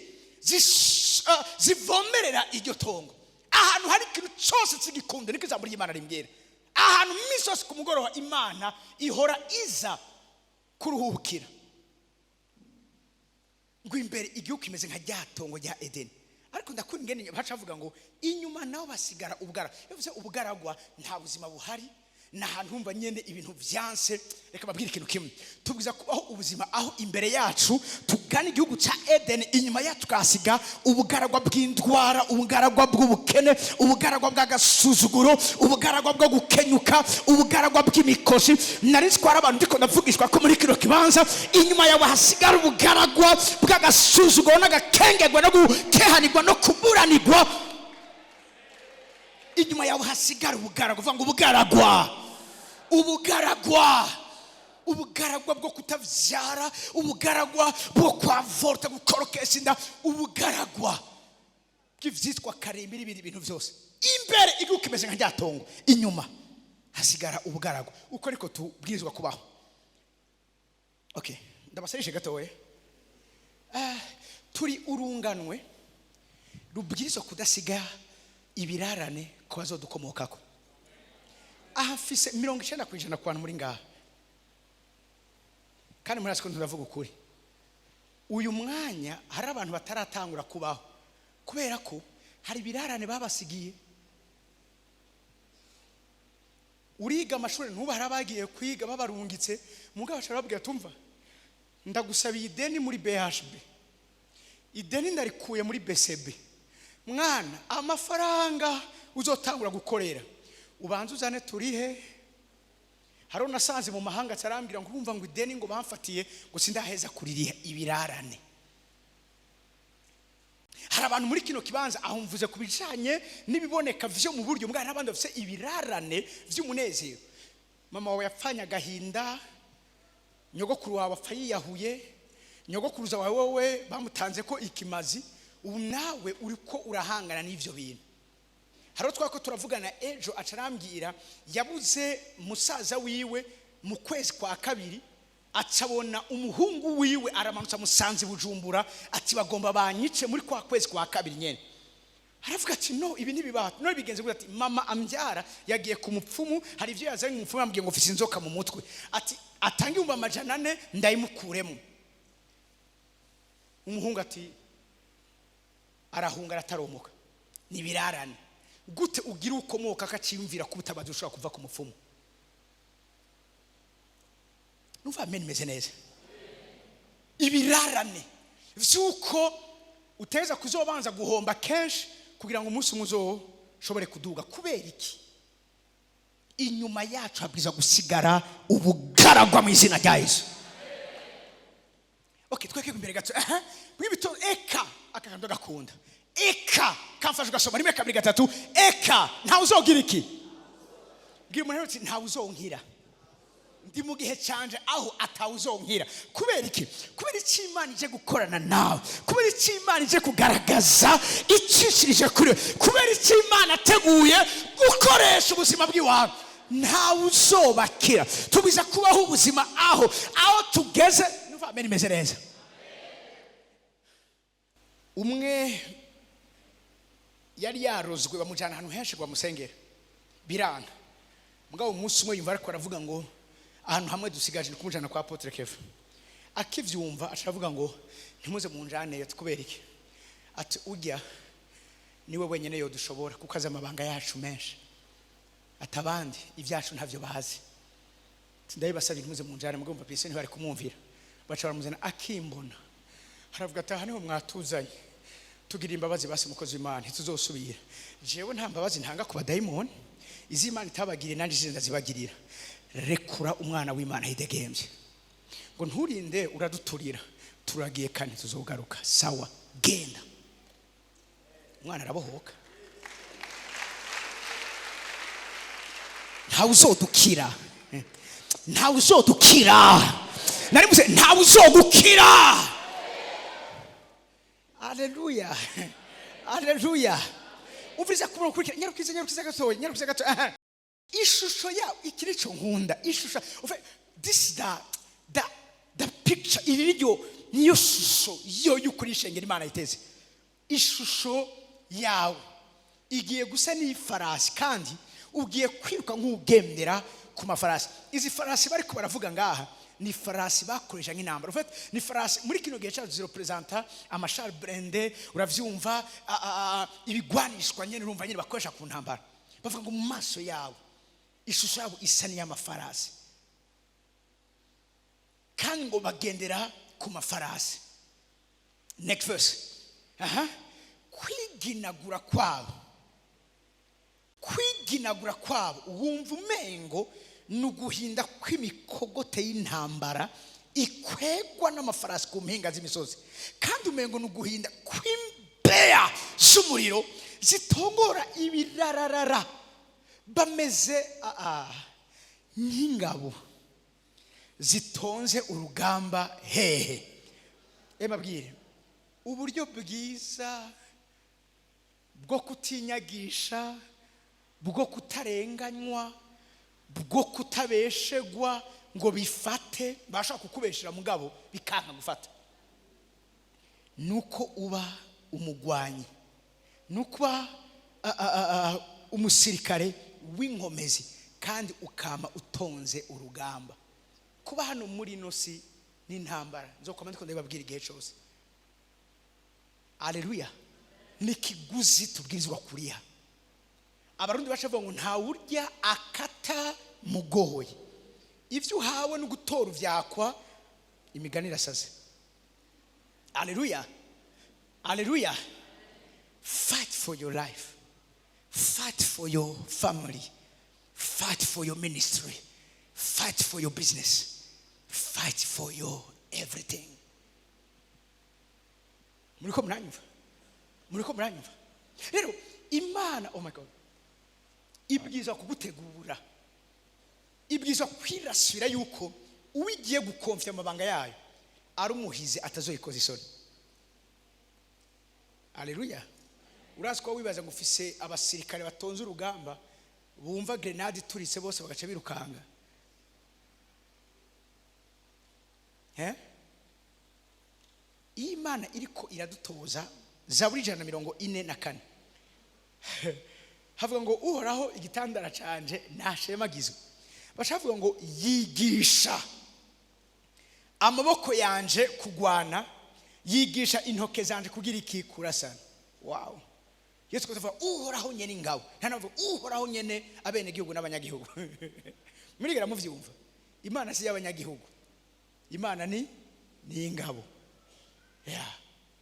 zivomerera iryo tongo, ahantu hari ikintu cyose cy'igikundo? Niko ijambo ry'Imana rimbwira. Ahantu iminsi yose ku mugoroba Imana ihora iza kuruhukira. Ngo imbere igihugu kimeze nka rya tongo rya Edeni. Ariko ndakunda ingene baca bavuga ngo inyuma nabo basigara ubugara. Bivuze ubugaragwa, nta buzima buhari, ni ahantu humva nyene ibintu vyanse. Reka babwire ikintu kimwe: tubwiza kubaho ubuzima aho imbere yacu tugana igihugu ca Edeni, inyuma yacu tukahasiga ubugaragwa bw'indwara, ubugaragwa bw'ubukene, ubugaragwa bw'agasuzuguro, ubugaragwa bwo gukenyuka, ubugaragwa bw'imikosi. Nari nzwara abantu, ndiko ndavugishwa ko muri kino kibanza inyuma yawe hasigara ubugaragwa bw'agasuzuguro n'agakengerwa no gukehanirwa no kuburanirwa. Inyuma yawe hasigara ubugaragwa. Uvuga ngo ubugaragwa, ubugaragwa, ubugaragwa bwo kutavyara, ubugaragwa bwo kwavorta, gukorokesha inda, ubugaragwa bw'ivyo. N'ivyitwa karembe n'ibindi bintu byose. Imbere igihugu kimeze nka rya tongo, inyuma hasigara ubugaragwa. Uko ariko tubwirizwa kubaho. Okay, ndabasarishe gatoya. Turi urunganwe rubwirizwa kudasiga ibirarane ku bazodukomokako. Aha mfise 90% ku bantu muri ngaha, kandi muri ko turavuga ukuri. Uyu mwanya hari abantu bataratangura kubaho kubera ko hari ibirarane babasigiye. Uriga amashuri, ntuba hari abagiye kwiga babarungitse, mugabo bashobora babwira, tumva ndagusabiye ideni muri BHB, ideni ndarikuye muri BCB, mwana amafaranga uzotangura gukorera ubanza uzane turihe. Hari unasanze mu mahanga atarambwira ngo urumva ngo ideni ngo bamfatiye ngo sindaheza kuririha, ibirarane. Hari abantu muri kino kibanza, aho mvuze ku bijanye n'ibiboneka vyo mu buryo mbwa, n'abandi bafise ibirarane vy'umunezero. Mama wawe yapfanye agahinda, nyogokuru wawe apfa yiyahuye, nyogokuruza wawe wowe bamutanze ko ikimazi, ubu nawe uriko urahangana n'ivyo bintu. Hari twako turavugana ejo, acarambwira yabuze musaza wiwe mu kwezi kwa kabiri, acabona umuhungu wiwe aramanutse amusanze i Bujumbura, ati bagomba banyice muri kwa kwezi kwa kabiri nyene. Aravuga ati no, ibi ntibibaho no bigenze gute? Ati mama ambyara yagiye ku mupfumu, hari ibyo yazanye, umupfumu yambwiye ngo mfise inzoka mu mutwe, ati atange 400,000 ndayimukuremo. Umuhungu ati arahunga arataromoka. Nibirarane gute ugira ukomoka akaciyumvira ko ubutabazi ushobora kuva ku mupfumu? Numva amen imeze neza. Ibirarane vy'uko uteza kuzobanza guhomba kenshi kugira ngo umunsi umwe uzoshobore kuduga. Kubera iki? Inyuma yacu habwiza gusigara ubugaragwa mu izina rya Yesu. Okay, tweke imbere gato. Aha mwibito eka aka kantu gakunda eka kamfasha ugasoma rimwe, kabiri, gatatu. Eka ntawe uzogira iki? Bwira umuntu uti ntawe uzonkira. Ndi mu gihe canje aho atawuzonkira. Kubera iki? Kubera iki Imana ije gukorana nawe? Kubera iki Imana ije kugaragaza icishirije kuri we? Kubera iki Imana ateguye gukoresha ubuzima bw'iwawe? Ntawe uzobakira. Tubiza kubaho ubuzima aho tugeze. Numva amen imeze neza. Umwe yari yarozwe, bamujyana ahantu henshi ngo bamusengere, biranga. Mugabo umunsi umwe yumva ariko aravuga ngo ahantu hamwe dusigaje ni kumujyana kwa Apotre Keva. Akivyumva aca aravuga ngo ntimuze munjaneyo. Kubera iki? Ati ujya niwe wenyine yodushobora kuko azi amabanga yacu menshi, ati abandi ibyacu ntavyo bazi. Ati ndabibasabye ntimuze munjane. Mugabo umva pisi ntibari kumwumvira, baca baramuzana. Akimbona aravuga ati aha niho mwatuzanye, tugira imbabazi basi mukozi w'Imana, ntituzosubira. Jewe nta mbabazi ntanga ku badayimoni, izi Imana itabagiriye nanjye izindi ndazibagirira. Rekura umwana w'Imana yidegembye, ngo nturinde uraduturira, turagiye kandi tuzogaruka. Sawa, genda. Umwana arabohoka. Ntawe uzodukira, ntawe uzodukira, narivuze ntawe uzogukira. Haleluya, haleluya. Umviriza ku murongo ukurikira. Nyarukiza, nyarukiza gatoya, nyarukiza gato. Aha. Ishusho yawe, iki nico nkunda, ishusho this is the picture. Iri ryo niyo shusho yo y'ukuri ishengera Imana iteze. Ishusho yawe igiye gusa n'ifarasi, kandi ugiye kwiruka nk'ugendera ku mafarasi. Izi farasi bariko baravuga ngaha ni farasi bakoresha nk'intambara. En fait, ni farasi muri kino gihe cyacu zirepresenta amashar blindé, uravyumva, ibigwanishwa nyene, urumva nyene bakoresha ku ntambara. Bavuga ngo mu maso yawe ishusho yabo isa n'iy'amafarasi, kandi ngo bagendera ku mafarasi. Next verse. Aha, kwiginagura kwabo, kwiginagura kwabo wumva umengo ni uguhinda kw'imikogote y'intambara ikwegwa n'amafarasi ku mpinga z'imisozi, kandi umengo ni uguhinda kw'imbeya z'umuriro zitongora ibirararara. Bameze nk'ingabo zitonze urugamba hehe. Emabwire uburyo bwiza Bwo kutinyagisha, bwo kutarenganywa, bwo kutabeshegwa ngo bifate. Bashaka kukubeshera mugabo bikanka gufata. Nuko uba umugwanyi, nuko uba umusirikare w'inkomezi kandi ukama utonze urugamba. Kuba hano muri ino si n'intambara, nzokoma ndiko ndabibabwira igihe cyose. Aleluya! Ni ikiguzi tubwirizwa kuriha. Abarundi baca bavuga ngo ntawurya akata mugoye. Ibyo uhawe no gutora uvyakwa, imigani irasaze. Aleluya, aleluya! Fight for your life, fight for your family, fight for your ministry, fight for your business, fight for your everything. Muriko muranyumva? Muriko muranyumva? Rero Imana, oh my God, ibwirizwa kugutegura, ibwirizwa kwirasira yuko uwigiye gukonfya amabanga yayo ari umuhizi, atazoyikoza isoni. Aleluya! Urazi ko wibaza ngo ufise abasirikare batonze urugamba, bumva grenade ituritse bose bagaca birukanga. Eh? Iyo Imana iriko iradutoza, Zaburi 144 havuga ngo: "Uhoraho igitandara canje nashemagizwe." Baca bavuga ngo: "Yigisha amaboko yanje kugwana, yigisha intoke zanje kugira iki? Kurasana." Wow! Iyo twese tuvuga Uhoraho nyene ingabo, nta navuga Uhoraho nyene abenegihugu n'abanyagihugu. Murigera muvyumva? Imana si y'abanyagihugu, Imana ni ingabo. Yeah.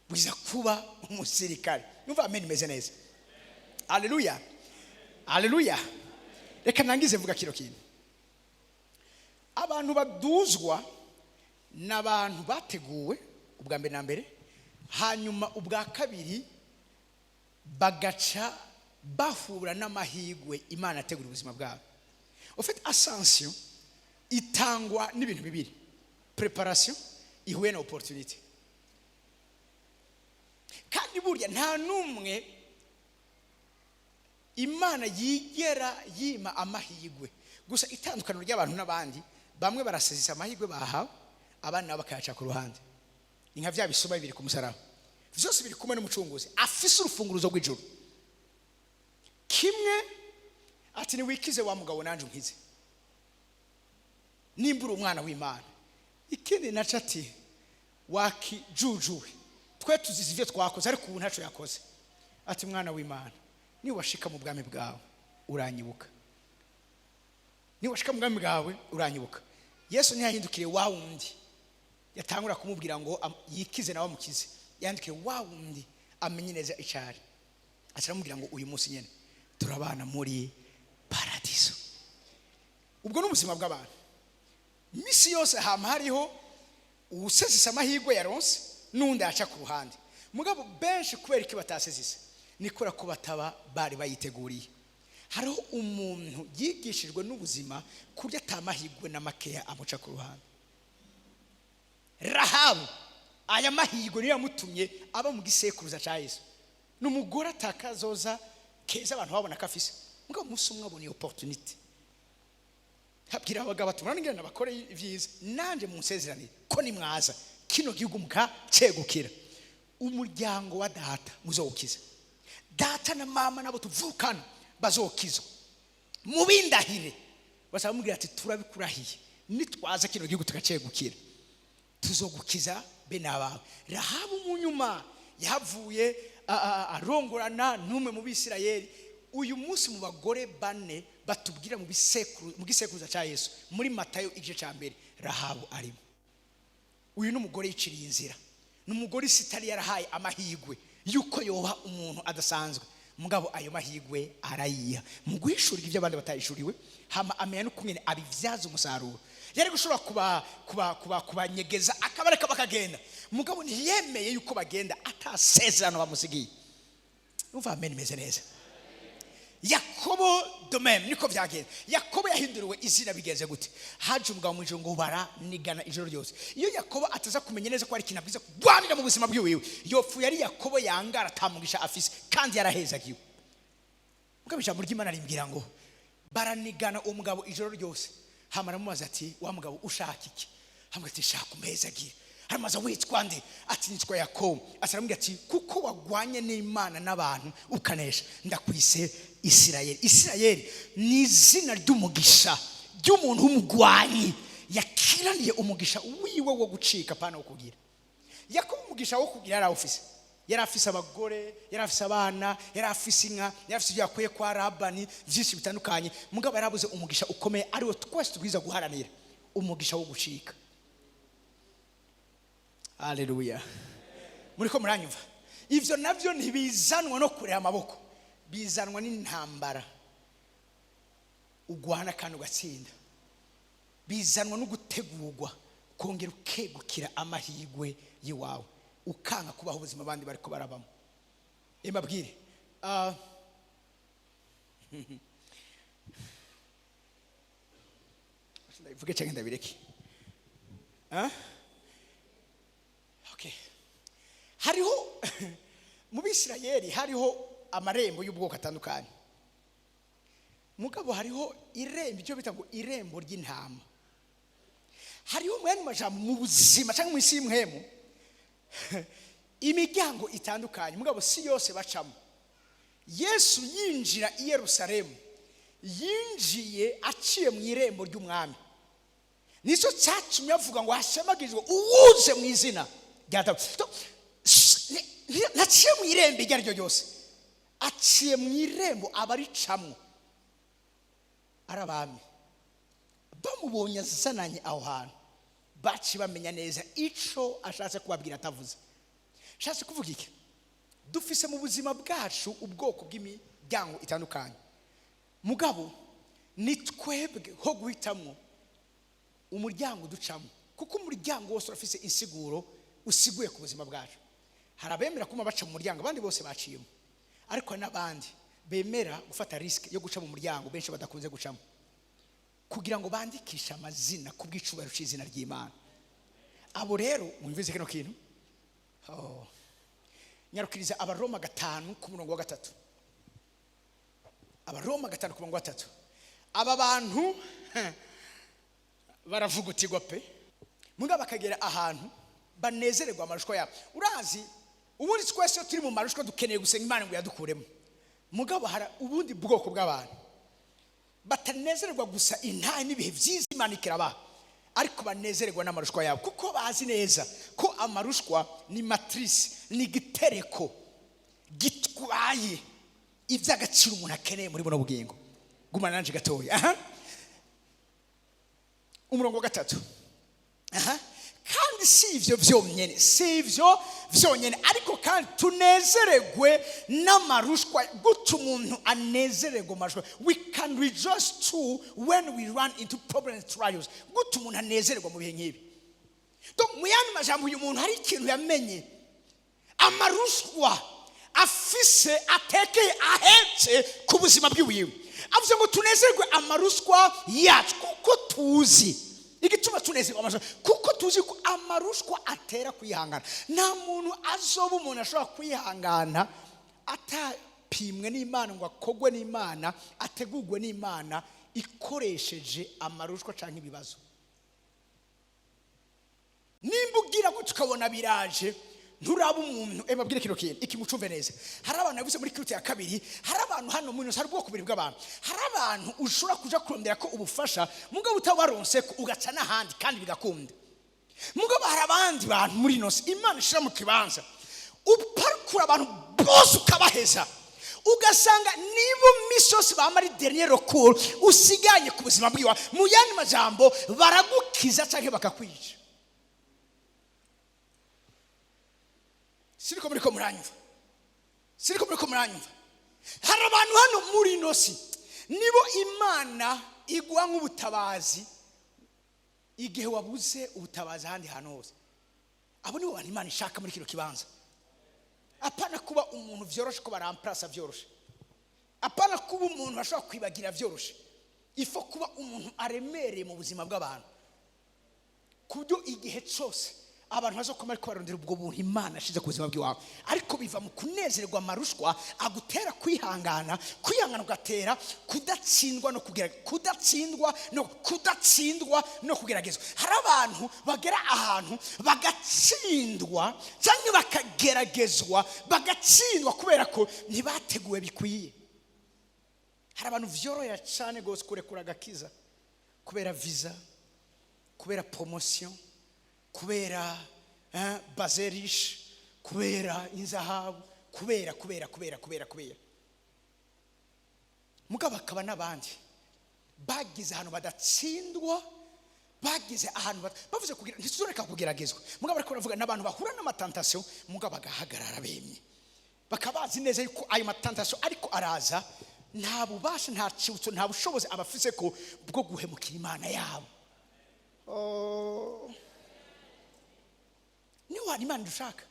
Bwiza kuba umusirikare. Numva amen imeze neza. Aleluya, aleluya! Reka nangize mvuga kino kintu: abantu baduzwa ni abantu bateguwe ubwa mbere na mbere, hanyuma ubwa kabiri bagaca bahura n'amahirwe Imana ategura ubuzima bwabo. Ufite ascension itangwa n'ibintu bibiri: préparation ihuye na opportunity. Kandi burya nta n'umwe Imana yigera yima amahirwe. Gusa itandukaniro ry'abantu n'abandi, bamwe barasezesa amahirwe bahawe, abandi nabo bakayaca ku ruhande. Ni nka bya bisuma bibiri ku musaraba, byose biri kumwe n'Umucunguzi afise urufunguruzo rw'ijuru. Kimwe ati: "Niwikize wa mugabo, nanjye unkize, nimba uri umwana w'Imana." Ikindi naco ati: "Wakijujuwe, twe tuzize ibyo twakoze, ariko ubu ntacyo yakoze." Ati: "Mwana w'Imana, niwashika mu bwami bwawe uranyibuka, niwashika mu bwami bwawe uranyibuka." Yesu ntiyahindukiriye wa wundi yatangura kumubwira ngo yikize nawe amukize. Yandikire wa wundi amenye neza icyari, aramubwira ngo: "Uyu munsi nyine turabana muri paradiso." Ubwo ni ubuzima bw'abantu. Misi yose hama hariho uwusezesa amahirwe yaronse n'undi aca ku ruhande. Mugabo benshi kubera iki batasezise? Ni kubera ko bataba bari bayiteguriye. Hariho umuntu yigishijwe n'ubuzima kurya atamahirwe na makeya amuca ku ruhande. Rahabu, aya mahirwe niyo yamutumye aba mu gisekuruza cya Yesu. Ni umugore atakazoza keza abantu babona ko afise, mugabo umunsi umwe abona iyo opportunity, habwira abagabo ati: "Murabona nabakore ibyiza, nanjye munsezeranire ko nimwaza kino gihugu mukacegukira, umuryango wa data muzowukiza, data na mama nabo tuvukana bazokizwa, mubindahire." Basaba, bamubwira ati: "Turabikurahiye, nitwaza kino gihugu tukacegukira tuzogukiza bene abawe." Rahabu mu nyuma yahavuye arongorana n'umwe mu Bisirayeli. Uyu munsi mu bagore bane batubwira mu gisekuruza cya Yesu muri Matayo igice cya mbere, Rahabu arimo. Uyu ni umugore yiciriye inzira, ni umugore isi itari yarahaye amahirwe yuko yoha umuntu adasanzwe, mugabo ayo mahirwe arayiha mu guhishurira ibyo abandi batahishuriwe, hama amenya n'ukungene abibyaza umusaruro. Yari gushobora kubanyegeza akabareka bakagenda, mugabo ntiyemeye yuko bagenda atasezerano bamusigiye. Numva amen imeze neza. Yakobo de même niko byagenze. Yakobo yahinduriwe izina bigenze gute? Haje umugabo mu ijoro ngo baranigana ijoro ryose. Iyo Yakobo ataza kumenya neza ko hari ikintu abwiza kurwanira mu buzima bwiwe, yopfuye ari Yakobo yangara, atamugisha afise kandi yarahezagiwe. Mugabo ijambo ry'Imana rimbwira ngo baranigana uwo mugabo ijoro ryose. Hama aramubaza ati: "Wa mugabo, ushaka iki?" Hamwe ati: "Shaka umpezagire." Haramubaza: "Witwa nde?" Ati: "Nitwa Yakobo." Ati, aramubwira ati: "Kuko wagwanye n'Imana n'abantu ukanesha, ndakwise Isirayeli." Isirayeli ni izina ry'umugisha ry'umuntu w'umugwanyi yakiraniye umugisha wiwe wo gucika, pana wo kugira. Yakobo umugisha wo kugira yari awufise. Yari afise abagore, yari afise abana, yari afise inka, yari afise ibyo yakuye kwa Labani byinshi bitandukanye. Mugabo yarabuze umugisha ukomeye, ariwo twese tubwiza guharanira, umugisha wo gucika. Haleluya! Muri ko muranyumva? Ivyo navyo ntibizanwa no kurera amaboko, bizanwa n'intambara ugwana kandi ugatsinda, bizanwa no gutegurwa, kongera ukegukira amahirwe y'iwawe, ukanga kubaho ubuzima abandi bariko barabamo. Mbabwire, ndabivuge cyangwa ndabireke? Ah? Okay. Hariho mu Bisirayeli hariho amarembo y'ubwoko atandukanye. Mugabo hariho irembo icyo bita ngo irembo ry'intama. Hariho mu yandi majambo mu buzima cyangwa mu isi y'imhemu imiryango itandukanye, mugabo si yose bacamo. Yesu yinjira i Yerusalemu, yinjiye aciye mu irembo ry'umwami. Nicyo cyatumye avuga ngo hashemagizwe uwuze mu izina rya Dawidi. Ntaciye mu irembo iryo ari ryo ryose, aciye mu irembo abaricamwo ari abami. Bamubonye azananye aho hantu, baci bamenya neza ico ashatse kubabwira atavuze. Ashatse kuvuga iki? Dufise mu buzima bwacu ubwoko bw'imiryango itandukanye, mugabo ni twebwe ho guhitamwo umuryango ducamo, kuko umuryango wose urafise insiguro usiguye ku buzima bwacu. Hari abemera kuma baca mu muryango abandi bose baciyemo, ariko hari n'abandi bemera gufata risque yo guca mu muryango benshi badakunze gucamo, kugira ngo bandikishe amazina ku bw'icubahiro c'izina ry'Imana. Abo rero mwumvise kino kintu. Oh. Nyarukiriza Abaroma 5 ku murongo wa 3. Abaroma 5 ku murongo wa 3. Aba bantu baravugutirwa pe, mugabo bakagera ahantu banezererwa amarushwa yabo. Urazi ubundi twese iyo turi mu marushwa dukeneye gusenga Imana ngo yadukuremo. Mugabo hari ubundi bwoko bw'abantu batanezererwa gusa intahe n'ibihe byiza Imana ikirabaha, ariko banezererwa n'amarushwa yabo, kuko bazi neza ko amarushwa ni matrice, ni igitereko gitwaye iby'agaciro umuntu akeneye muri buno bugingo. Gumana nanje gatoya. Aha, umurongo wa 3. Aha. Kandi si ivyo vyonyene, si ivyo vyonyene, ariko kandi tunezeregwe n'amarushwa. Gute umuntu anezererwa amarushwa? We can rejoice too when we run into problems, trials. Gute umuntu anezererwa mu bihe nk'ibi? Donc mu yandi majambo, uyu muntu hari ikintu yamenye amarushwa afise, atekeye, ahetse ku buzima bw'iwiwe. Avuze ngo tunezerwe amarushwa yacu, kuko tuzi igituma tunezerwa amarushwa, kuko tuzi ko amarushwa atera kwihangana. Nta muntu azoba umuntu ashobora kwihangana atapimwe n'Imana, ngo akogwe n'Imana, ategurwe n'Imana ikoresheje amarushwa cyangwa ibibazo. Nimba ugira gutya ukabona biraje, nturaba umuntu. Babwire kino kintu iki, mucumve neza. Hari abantu yavuze muri kirute ya 2, hari abantu hano muri, hari ubwoko bubiri bw'abantu. Hari abantu ushobora kuja kurondera ko ubufasha, mugabo utabaronse ko ugaca n'ahandi kandi bigakunda. Mugabo hari abandi bantu muri ino si Imana ishira mu kibanza, uparukura abantu bose ukabaheza, ugasanga nibo misi yose bama ari dernier recours usiganye ku buzima bwiwe. Mu yandi majambo, baragukiza canke bakakwica. Siriko muriko muranyumva? Siriko muriko muranyumva? Hari abantu hano muri ino si nibo Imana iguha nk'ubutabazi igihe wabuze ubutabazi ahandi hantu hose. Abo nibo bantu Imana ishaka muri kino kibanza. Apana kuba umuntu vyoroshe ko baramplasa vyoroshe. Apana kuba umuntu ashobora kwibagira byoroshe. Il faut kuba umuntu aremereye mu buzima bw'abantu, ku buryo igihe cyose abantu bazokoma ariko barondera ubwo buntu Imana ashize ku buzima bw'iwawe. Ariko biva mu kunezerwa amarushwa agutera kwihangana, kwihangana ugatera kudatsindwa no kugera, kudatsindwa no kudatsindwa no kugeragezwa. Hari abantu bagera ahantu bagatsindwa cyangwa bakageragezwa, bagatsindwa kubera ko ntibateguwe bikwiye. Hari abantu vyorohera cyane rwose kurekura agakiza kubera visa, kubera promotion, kubera bazerishe, kubera inzahabu, kubera kubera kubera kubera kubera. Mugabo hakaba n'abandi bagize ahantu badatsindwa, bagize ahantu bavuze kugira ntituzoreka kugeragezwa. Mugabo ariko baravuga n'abantu bahura n'ama tentations, mugabo bagahagarara bemye, bakaba bazi neza yuko ayo ma tentations ariko araza nta bubasha, nta cyibutso, nta bushobozi abafise ko bwo guhemukira Imana yabo. Oh. Niyo wari Imana dushaka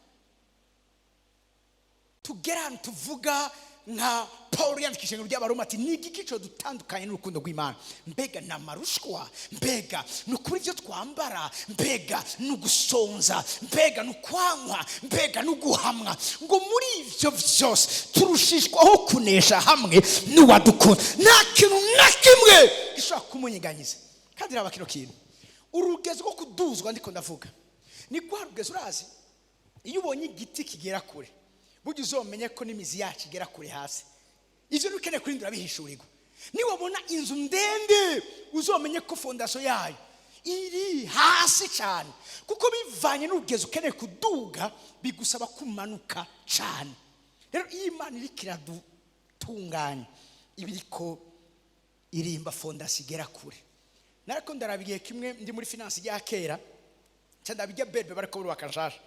tugera ahantu tuvuga nka Paul yandikishije ngo ry'Abaroma ati: "Ni igiki cyo dutandukanye n'urukundo rw'Imana?" Mbega ni amarushwa? Mbega ni ukuri ibyo twambara? Mbega ni ugusonza? Mbega ni ukwankwa? Mbega ni uguhamwa? Ngo muri ibyo byose turushishwaho kunesha hamwe n'uwadukunda. Nta kintu na kimwe gishobora kumunyeganyiza. Kandi raba kino kintu, urugezo rwo kuduzwa ndiko ndavuga ni rwa rugezo. Urazi iyo ubonye igiti kigera kure, burya uzomenye ko n'imizi yacu igera kure hasi. Ibyo ntukeneye kurindira bihishurirwa. Niwabona inzu ndende, uzomenye ko fondation yayo iri hasi cyane, kuko bivanye n'urugezo ukeneye kuduga bigusaba kumanuka cyane. Rero iyo Imana iriko iradutunganya, iba iriko irimba fondation igera kure. Nariko ndaraba igihe kimwe ndi muri finance rya kera nca ndabijya berbe bariko barubaka nshasha.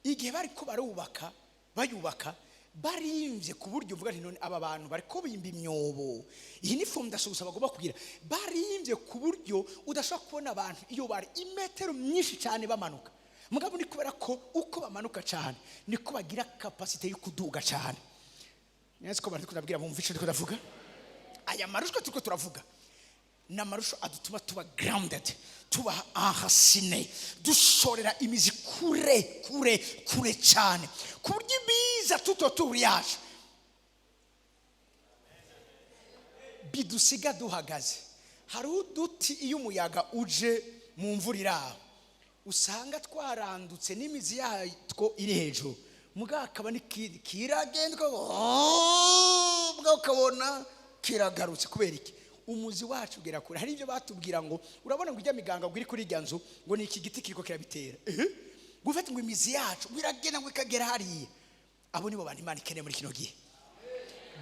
Igihe bariko barubaka, bayubaka, barimvye ku buryo uvuga nti: "None aba bantu bariko bimba imyobo, iyi ni fondation gusa bagomba kugira." Barimvye ku buryo udashobora kubona abantu iyo bari imetero nyinshi cyane bamanuka. Mugabo ni kubera ko uko bamanuka cyane niko bagira capacité yo kuduga cyane. Nzi ko bari ndabwira bumva ico ndiko ndavuga. Aya marushwa turiko turavuga ni amarusho adutuma tuba grounded, tuba enraciné, dushorera imizi kure kure kure cyane, ku buryo ibiza tutoturi yacu bidusiga duhagaze. Hari uduti iyo umuyaga uje mu mvura iraho usanga twarandutse n'imizi yatwo iri hejuru, mugabo akaba n'ikindi kiragenda, mugabo ukabona kiragarutse. Kubera iki? Umuzi wacu ugera kure. Hari ibyo batubwira ngo urabona ngo ijya miganga ngo iri kuri irya nzu, ngo ni iki giti kiriko kirabitera. Ehe, gufata ngo imizi yacu ngo iragenda ngo ikagera hariya. Abo nibo bantu Imana ikeneye muri kino gihe.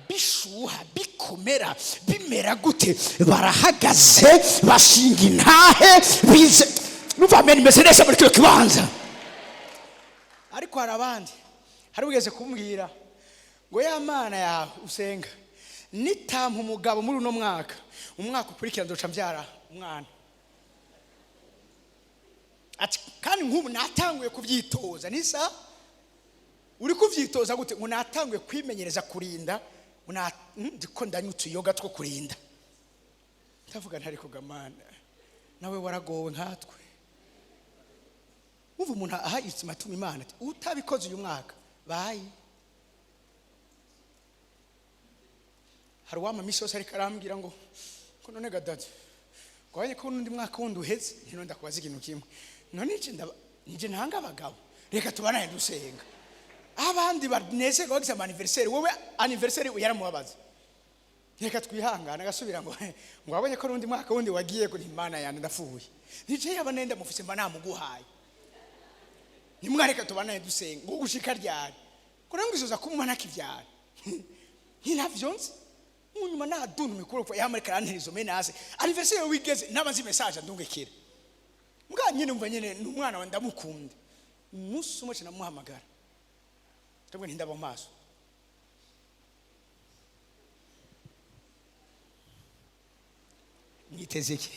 Bishuha, bikomera, bimera gute, barahagaze, bashinga intahe bize. Numva amen imeze neza muri kino kibanza. Ariko hari abandi, hari ugeze kumbwira ngo: "Ya Mana yawe usenga nitampa umugabo muri uno mwaka, umwaka ukurikira nzoca mbyara umwana." Ati: "Kandi nk'ubu natanguye kubyitoza." Nisa uri kubyitoza gute? Ngo natanguye kwimenyereza kurinda, ngo ndiko ndanywa utuyoga two kurinda. Ndavuga ntari kugamana nawe, waragowe nkatwe. Wumva umuntu aha ultimatum Imana ati: "Utabikoze uyu mwaka, bayi." Hari uwama misi yose ariko arambwira ngo ko none ga daddy, ngo wabonye ko n'undi mwaka wundi uheze. Ntino ndakubaza ikintu kimwe: none iki nje ntanga abagabo? Reka tubanane dusenga. Abandi banezerwa bagize ama anniversaire, wowe anniversaire yaramubabaza. Reka twihangane. Agasubira ngo wabonye ko n'undi mwaka wundi wagiye kuri. Imana yanjye, ndapfuye. Nije yaba nenda mufise mba namuguhaye. Nimwareka tubanane dusenga. Ngo gushika ryari? Ko namwe izoza kumuma ntakivyara, ntinavyo nzi. Munyuma naduntu mikuru ko yamarika arantera izo menaces. Anniversaire wigeze nabazi message andungikira mbwa nyine. Umva nyine ni umwana wa ndamukunda. Umunsi umwe namuhamagara, ndabwo ntindaba mu maso. Mwiteze iki?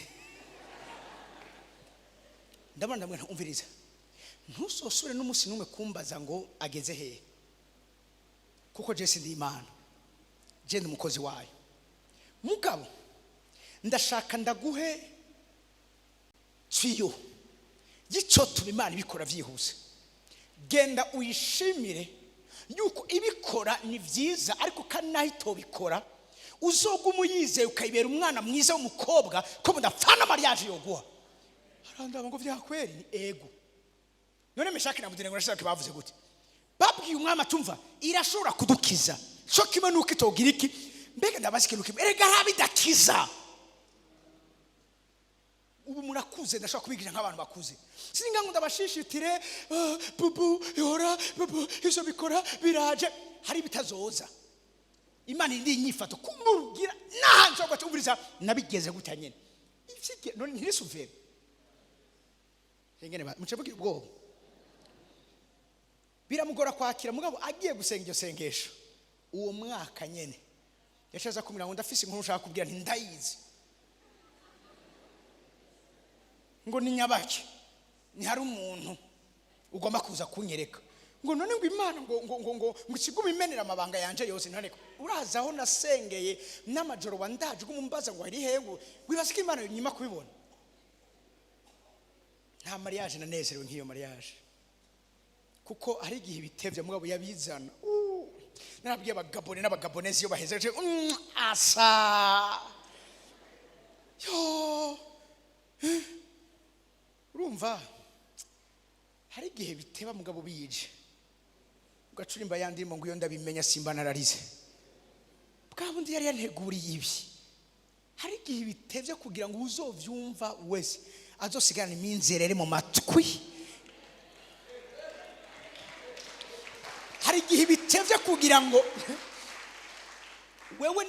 Ndabona ndamwe umviriza: "Ntusosure n'umunsi n'umwe kumbaza ngo ageze hehe, kuko jesi ndi Imana." Genda, umukozi wayo. Mugabo ndashaka ndaguhe tuyau y'icotuma Imana ibikora byihuse. Genda uyishimire yuko ibikora, ni byiza, ariko kandi naho itobikora, uzoguma uyizeye, ukayibera umwana mwiza w'umukobwa, ko mudapfana mariage yoguha. Arandaba ngo vyakweri? Ni ego. None Meshaki na Abedenego nashaka bavuze gute? Babwiye umwami atumva irashobora kudukiza cyo kimwe nuko itogira iki. Mbega ndabaza ikintu kimwe: erega haba idakiza. Ubu murakuze, ndashobora kubigisha nk'abantu bakuze. Singa ngo ndabashishitire. Ah, bubu ihora bubu ivyo bikora biraje, hari bitazoza. Imana indi inyifato kumubwira n'ahantu ushobora guca nabigeze gutya nyene. None ntirisuvere ingene muce mugira ubwoba, biramugora kwakira. Mugabo agiye gusenga iryo sengesho, uwo mwaka nyene yacaza kumira ngo ndafise inkuru ushaka kubwira, nti ndayizi. Ngo ni nyabaki? Ntihari umuntu ugomba kuza kunyereka. Ngo none ngo Imana ngo ikigume imenera amabanga yanje yose? None uraza aho nasengeye n'amajoro wandaje umumbaza ngo ari he? Ngo wibaza ko Imana nyima kubibona? Nta mariage nanezerewe nk'iyo mariage, kuko hari igihe ibitevye mugabo yabizana. Narabwiye abagabone n'abagabonezi iyo baheze asa yo. Urumva hari igihe biteba, mugabo bije ugacurimba ya ndirimbo ngo iyo ndabimenya simba nararize, bwa bundi yari yanteguriye ibi. Hari igihe bitevye kugira ngo uzovyumva wese azosigarana iminzerere mu matwi. Hari igihe bitevye kugira ngo wewe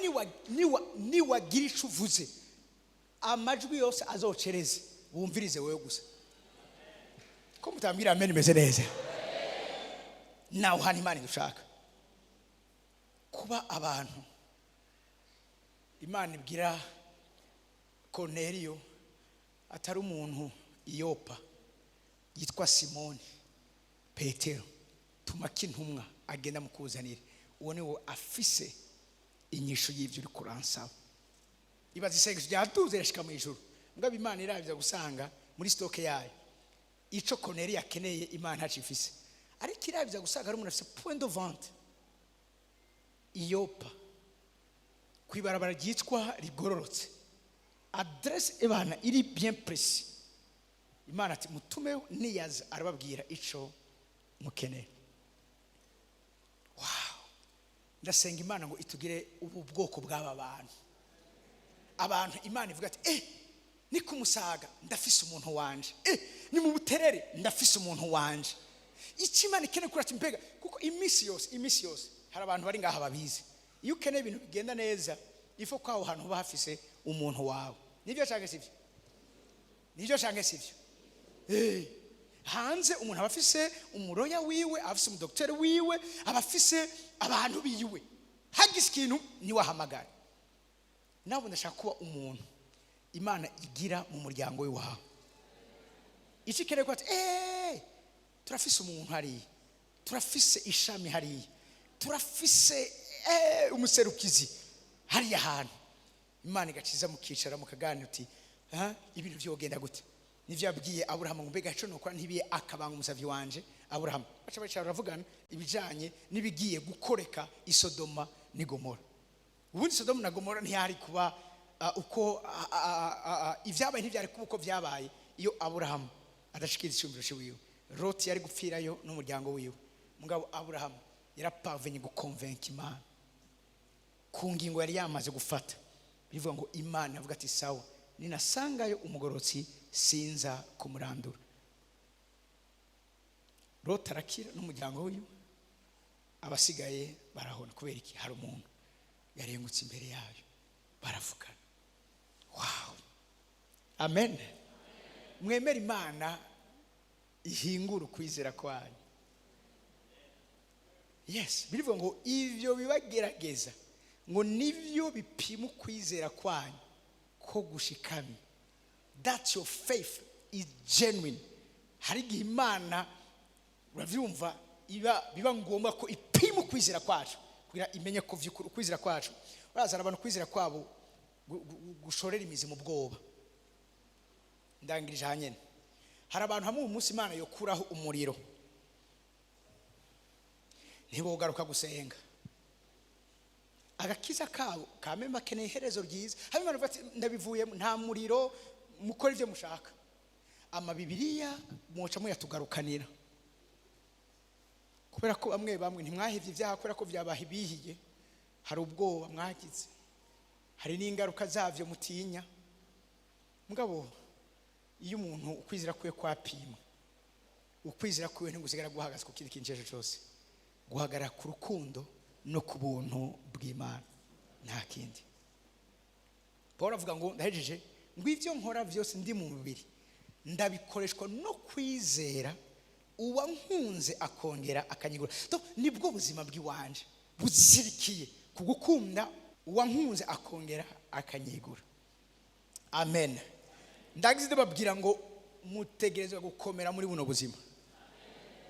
niwagira ico uvuze, amajwi yose azocereze bumvirize wewe gusa. Ko mutambwira amen? Imeze neza. Nawe hano Imana idushaka kuba abantu. Imana ibwira Korneliyo atari umuntu i Yopa yitwa Simoni Petero, tumako intumwa agenda mukuzanire, uwo ni wo afise inyishu y'ibyo uri kuransaba. Ibaza, isengesho ryaduze rirashika mu ijuru, mugabo Imana irabya gusanga muri stock yayo ico Korneliyo akeneye Imana ntacifise, ariko irabya gusanga ari umuntu afise point de vente i Yopa, ku ibarabara ryitwa Rigororotse, adresse ibana iri bien précis. Imana ati mutumeho, niyaza arababwira ico mukeneye. Wow, ndasenga Imana ngo itugire ubu bwoko bw'aba bantu, abantu Imana ivuga ati ni ku Musaga ndafise umuntu wanje, ni mu Buterere ndafise umuntu wanje. Icyo Imana ikeneye kuri ati mbega, kuko iminsi yose, iminsi yose hari abantu bari ngaha babizi, iyo ukeneye ibintu bigenda neza, ifo ko aho hantu huba hafise umuntu wawe. Nibyo canke sivyo? Nibyo canke sivyo? Hanze umuntu aba afise umuroya wiwe, aba afise umudokiteri wiwe, aba afise abantu biwe, hagize ikintu niwe ahamagara. Nawe ndashaka kuba umuntu Imana igira mu muryango we wawe. Icyo ikeneye ko ati turafise umuntu hariya, turafise ishami hariya, turafise umuserukizi hariya hantu. Imana igaciza, mukicara, mukaganira uti: "Ah, ibintu vyogenda gute?" Nivyo yabwiye Aburahamu ngo mbega ico nokora ntibiye akabanga umusavyi wanje Aburahamu. Baca bicara, baravugana ibijanye n'ibigiye gukoreka i Sodoma n'i Gomora. Ubundi Sodoma na Gomora ntiyari kuba uko ibyabaye, ntibyari kuba uko byabaye iyo Aburahamu adashikiriza icyumviro ciwiwe. Loti yari gupfirayo n'umuryango wiwe, mugabo Aburahamu yaraparvenye gukonvenka Imana ku ngingo yari yamaze gufata. Bivuga ngo Imana avuga ati sawa, ninasangayo umugorotsi sinza kumurandura. Loti arakira n'umuryango wiwe, abasigaye barahona. Kubera iki? Hari umuntu yarengutse imbere yayo, baravugana. Wow, amen. Mwemere Imana ihingura ukwizera kwanyu. Yes, birivuga ngo ivyo bibagerageza ngo nivyo bipima ukwizera kwanyu ko gushikamye, that your faith is genuine. Hari igihe Imana, uravyumva, iba biba ngombwa ko ipima ukwizera kwacu. Kugira imenye ko vy'ukuri ukwizera kwacu, urazana abantu kwizera kwabo gushorera imizi mu bwoba. Ndangirije hanyene, hari abantu hamwe uyu munsi Imana yokuraho umuriro ntibogaruka gusenga. Agakiza kabo kamemba akeneye iherezo ryiza. Hanyuma baravuga ati ndabivuyemo, nta muriro, mukora ibyo mushaka, amabibiriya muca muyatugarukanira, kubera ko bamwe bamwe ntimwahevye ibyaha kubera ko byabahibihiye. Hari ubwoba mwagize, hari n'ingaruka zavyo mutinya. Mugabo iyo umuntu ukwizera kwiwe kwapimwa, ukwizera kwiwe ntigusigara guhagaze ku kindi kintu icyo ari cyo cyose, guhagarara ku rukundo no ku buntu bw'Imana, nta kindi. Paul avuga ngo ndahejeje, ngo ibyo nkora byose ndi mu mubiri ndabikoreshwa no kwizera uwankunze akongera akanyigura. Donc, nibwo buzima bw'iwanje buzirikiye ku gukunda uwankunze akongera akanyigura. Amen. Ndagize ndababwira ngo mutegerezwa gukomera muri buno buzima.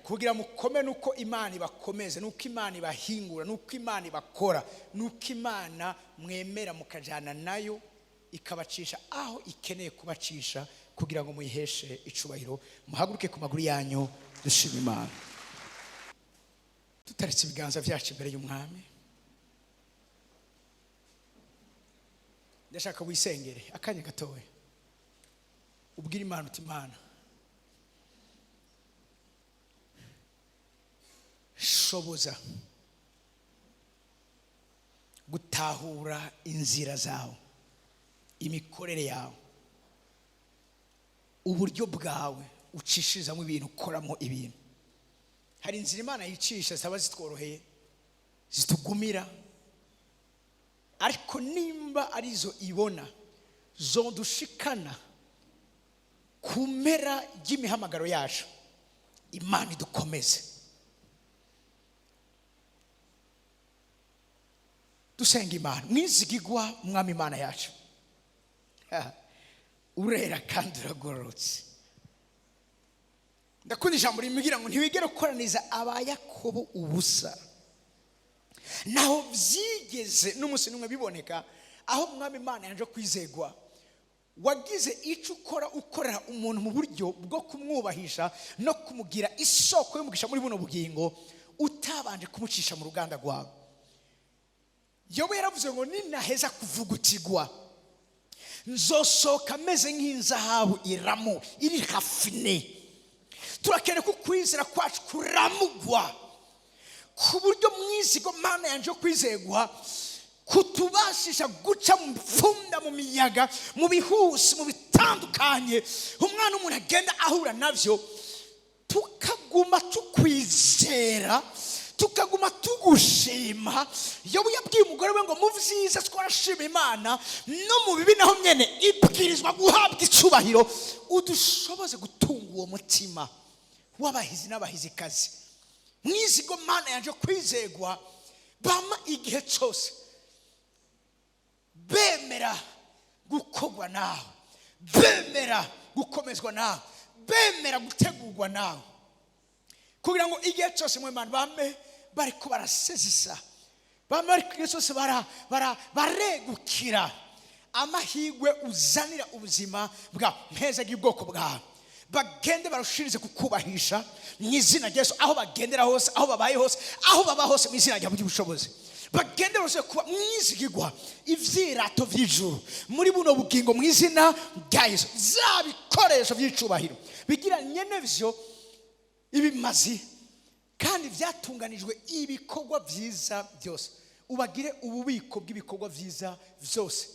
Kugira mukome nuko Imana ibakomeze, nuko Imana ibahingura, nuko Imana ibakora, nuko Imana mwemera mukajana nayo, ikabacisha aho ikeneye kubacisha kugira ngo muyiheshe icubahiro. Muhaguruke ku maguru yanyu, dushime Imana. Tutaretse ibiganza byacu imbere y'Umwami, ndashaka wisengere akanya gatoya, ubwire Imana uti Imana shoboza gutahura inzira zawe, imikorere yawe, uburyo bwawe ucishirizamo ibintu, ukoramo ibintu. Hari inzira Imana yicisha zitaba zitworoheye, zitugumira, ariko nimba arizo ibona zodushikana ku mpera y'imihamagaro yacu, Imana idukomeze. Dusenga Imana mwizigigwa, Mwami Imana yacu, urera kandi uragororotse. Ndakunda ijambo rimbwira ngo ntiwigere ukoraniza aba Yakobo ubusa. Naho byigeze n'umunsi n'umwe biboneka aho Mwami Imana yaje kwizegwa, wagize icyo ukora ukorera umuntu mu buryo bwo kumwubahisha no kumugira isoko y'umugisha muri buno bugingo, utabanje kumucisha mu ruganda rwawe. Yobu yaravuze ngo ninaheza kuvugutigwa nzosohoka meze nk'inzahabu iramu iri hafine. Turakeneye ko kwizera kwacu kuramugwa ku buryo mwizigo Mana yanje kwizegwa kutubashisha guca mu mfunda, mu miyaga, mu bihusi, mu bitandukanye umwana umuntu agenda ahura navyo, tukaguma tukwizera, tukaguma tugushima. Yobu yabwiye umugore we ngo mu vyiza twarashima Imana, no mu bibi naho nyene ibwirizwa guhabwa icubahiro. Udushoboze gutunga uwo mutima w'abahizi n'abahizikazi mwizigo Mana yanje kwizegwa, bama igihe cyose bemera gukogwa nawe, bemera gukomezwa nawe, bemera gutegurwa nawe, kugira ngo igihe cyose mwe Mana bame bariko barasezisa, bame bariko igihe cyose baregukira amahirwe uzanira ubuzima bwa mpeza bw'ubwoko bwawe, bagende barushirize kukubahisha mu izina rya Yesu, aho bagendera hose, aho babaye hose, aho baba hose, mu izina rya by'ubushobozi. Bagende barushe kuba mwizigirwa ivyirato vy'ijuru muri buno bugingo mu izina rya Yesu, za bikoresho vy'icubahiro bigira nyene vyo ibimazi kandi vyatunganijwe ibikorwa vyiza byose. Ubagire ububiko bw'ibikorwa vyiza vyose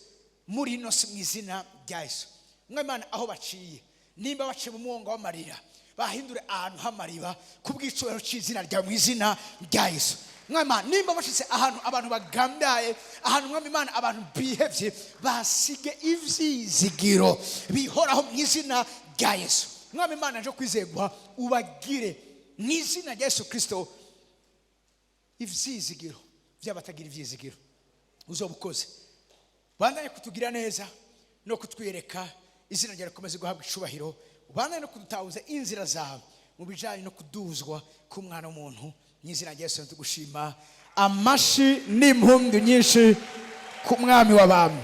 muri ino si mu izina rya Yesu. Mwimana aho baciye, nimba baciye mu mwonga w'amarira, bahindure ahantu h'amariba kubw'icubahiro c'izina ryawe mu izina rya Yesu. Mwimana nimba bashitse ahantu abantu bagambaye, ahantu Mwami Imana abantu bihevye, basige ivyizigiro bihoraho mu izina rya Yesu. Mwami Imana nje kwizegwa, ubagire mu izina rya Yesu Kristo ivyizigiro by'abatagira ivyizigiro. Uzobukoze bandanye kutugira neza no kutwereka izina ryawe rikomeze guhabwa icubahiro, bandanye no kudutahuza inzira zawe mu bijanye no kuduzwa k'umwana w'umuntu mu izina rya Yesu tugushima. Amashi n'impundu nyinshi ku Mwami w'abami.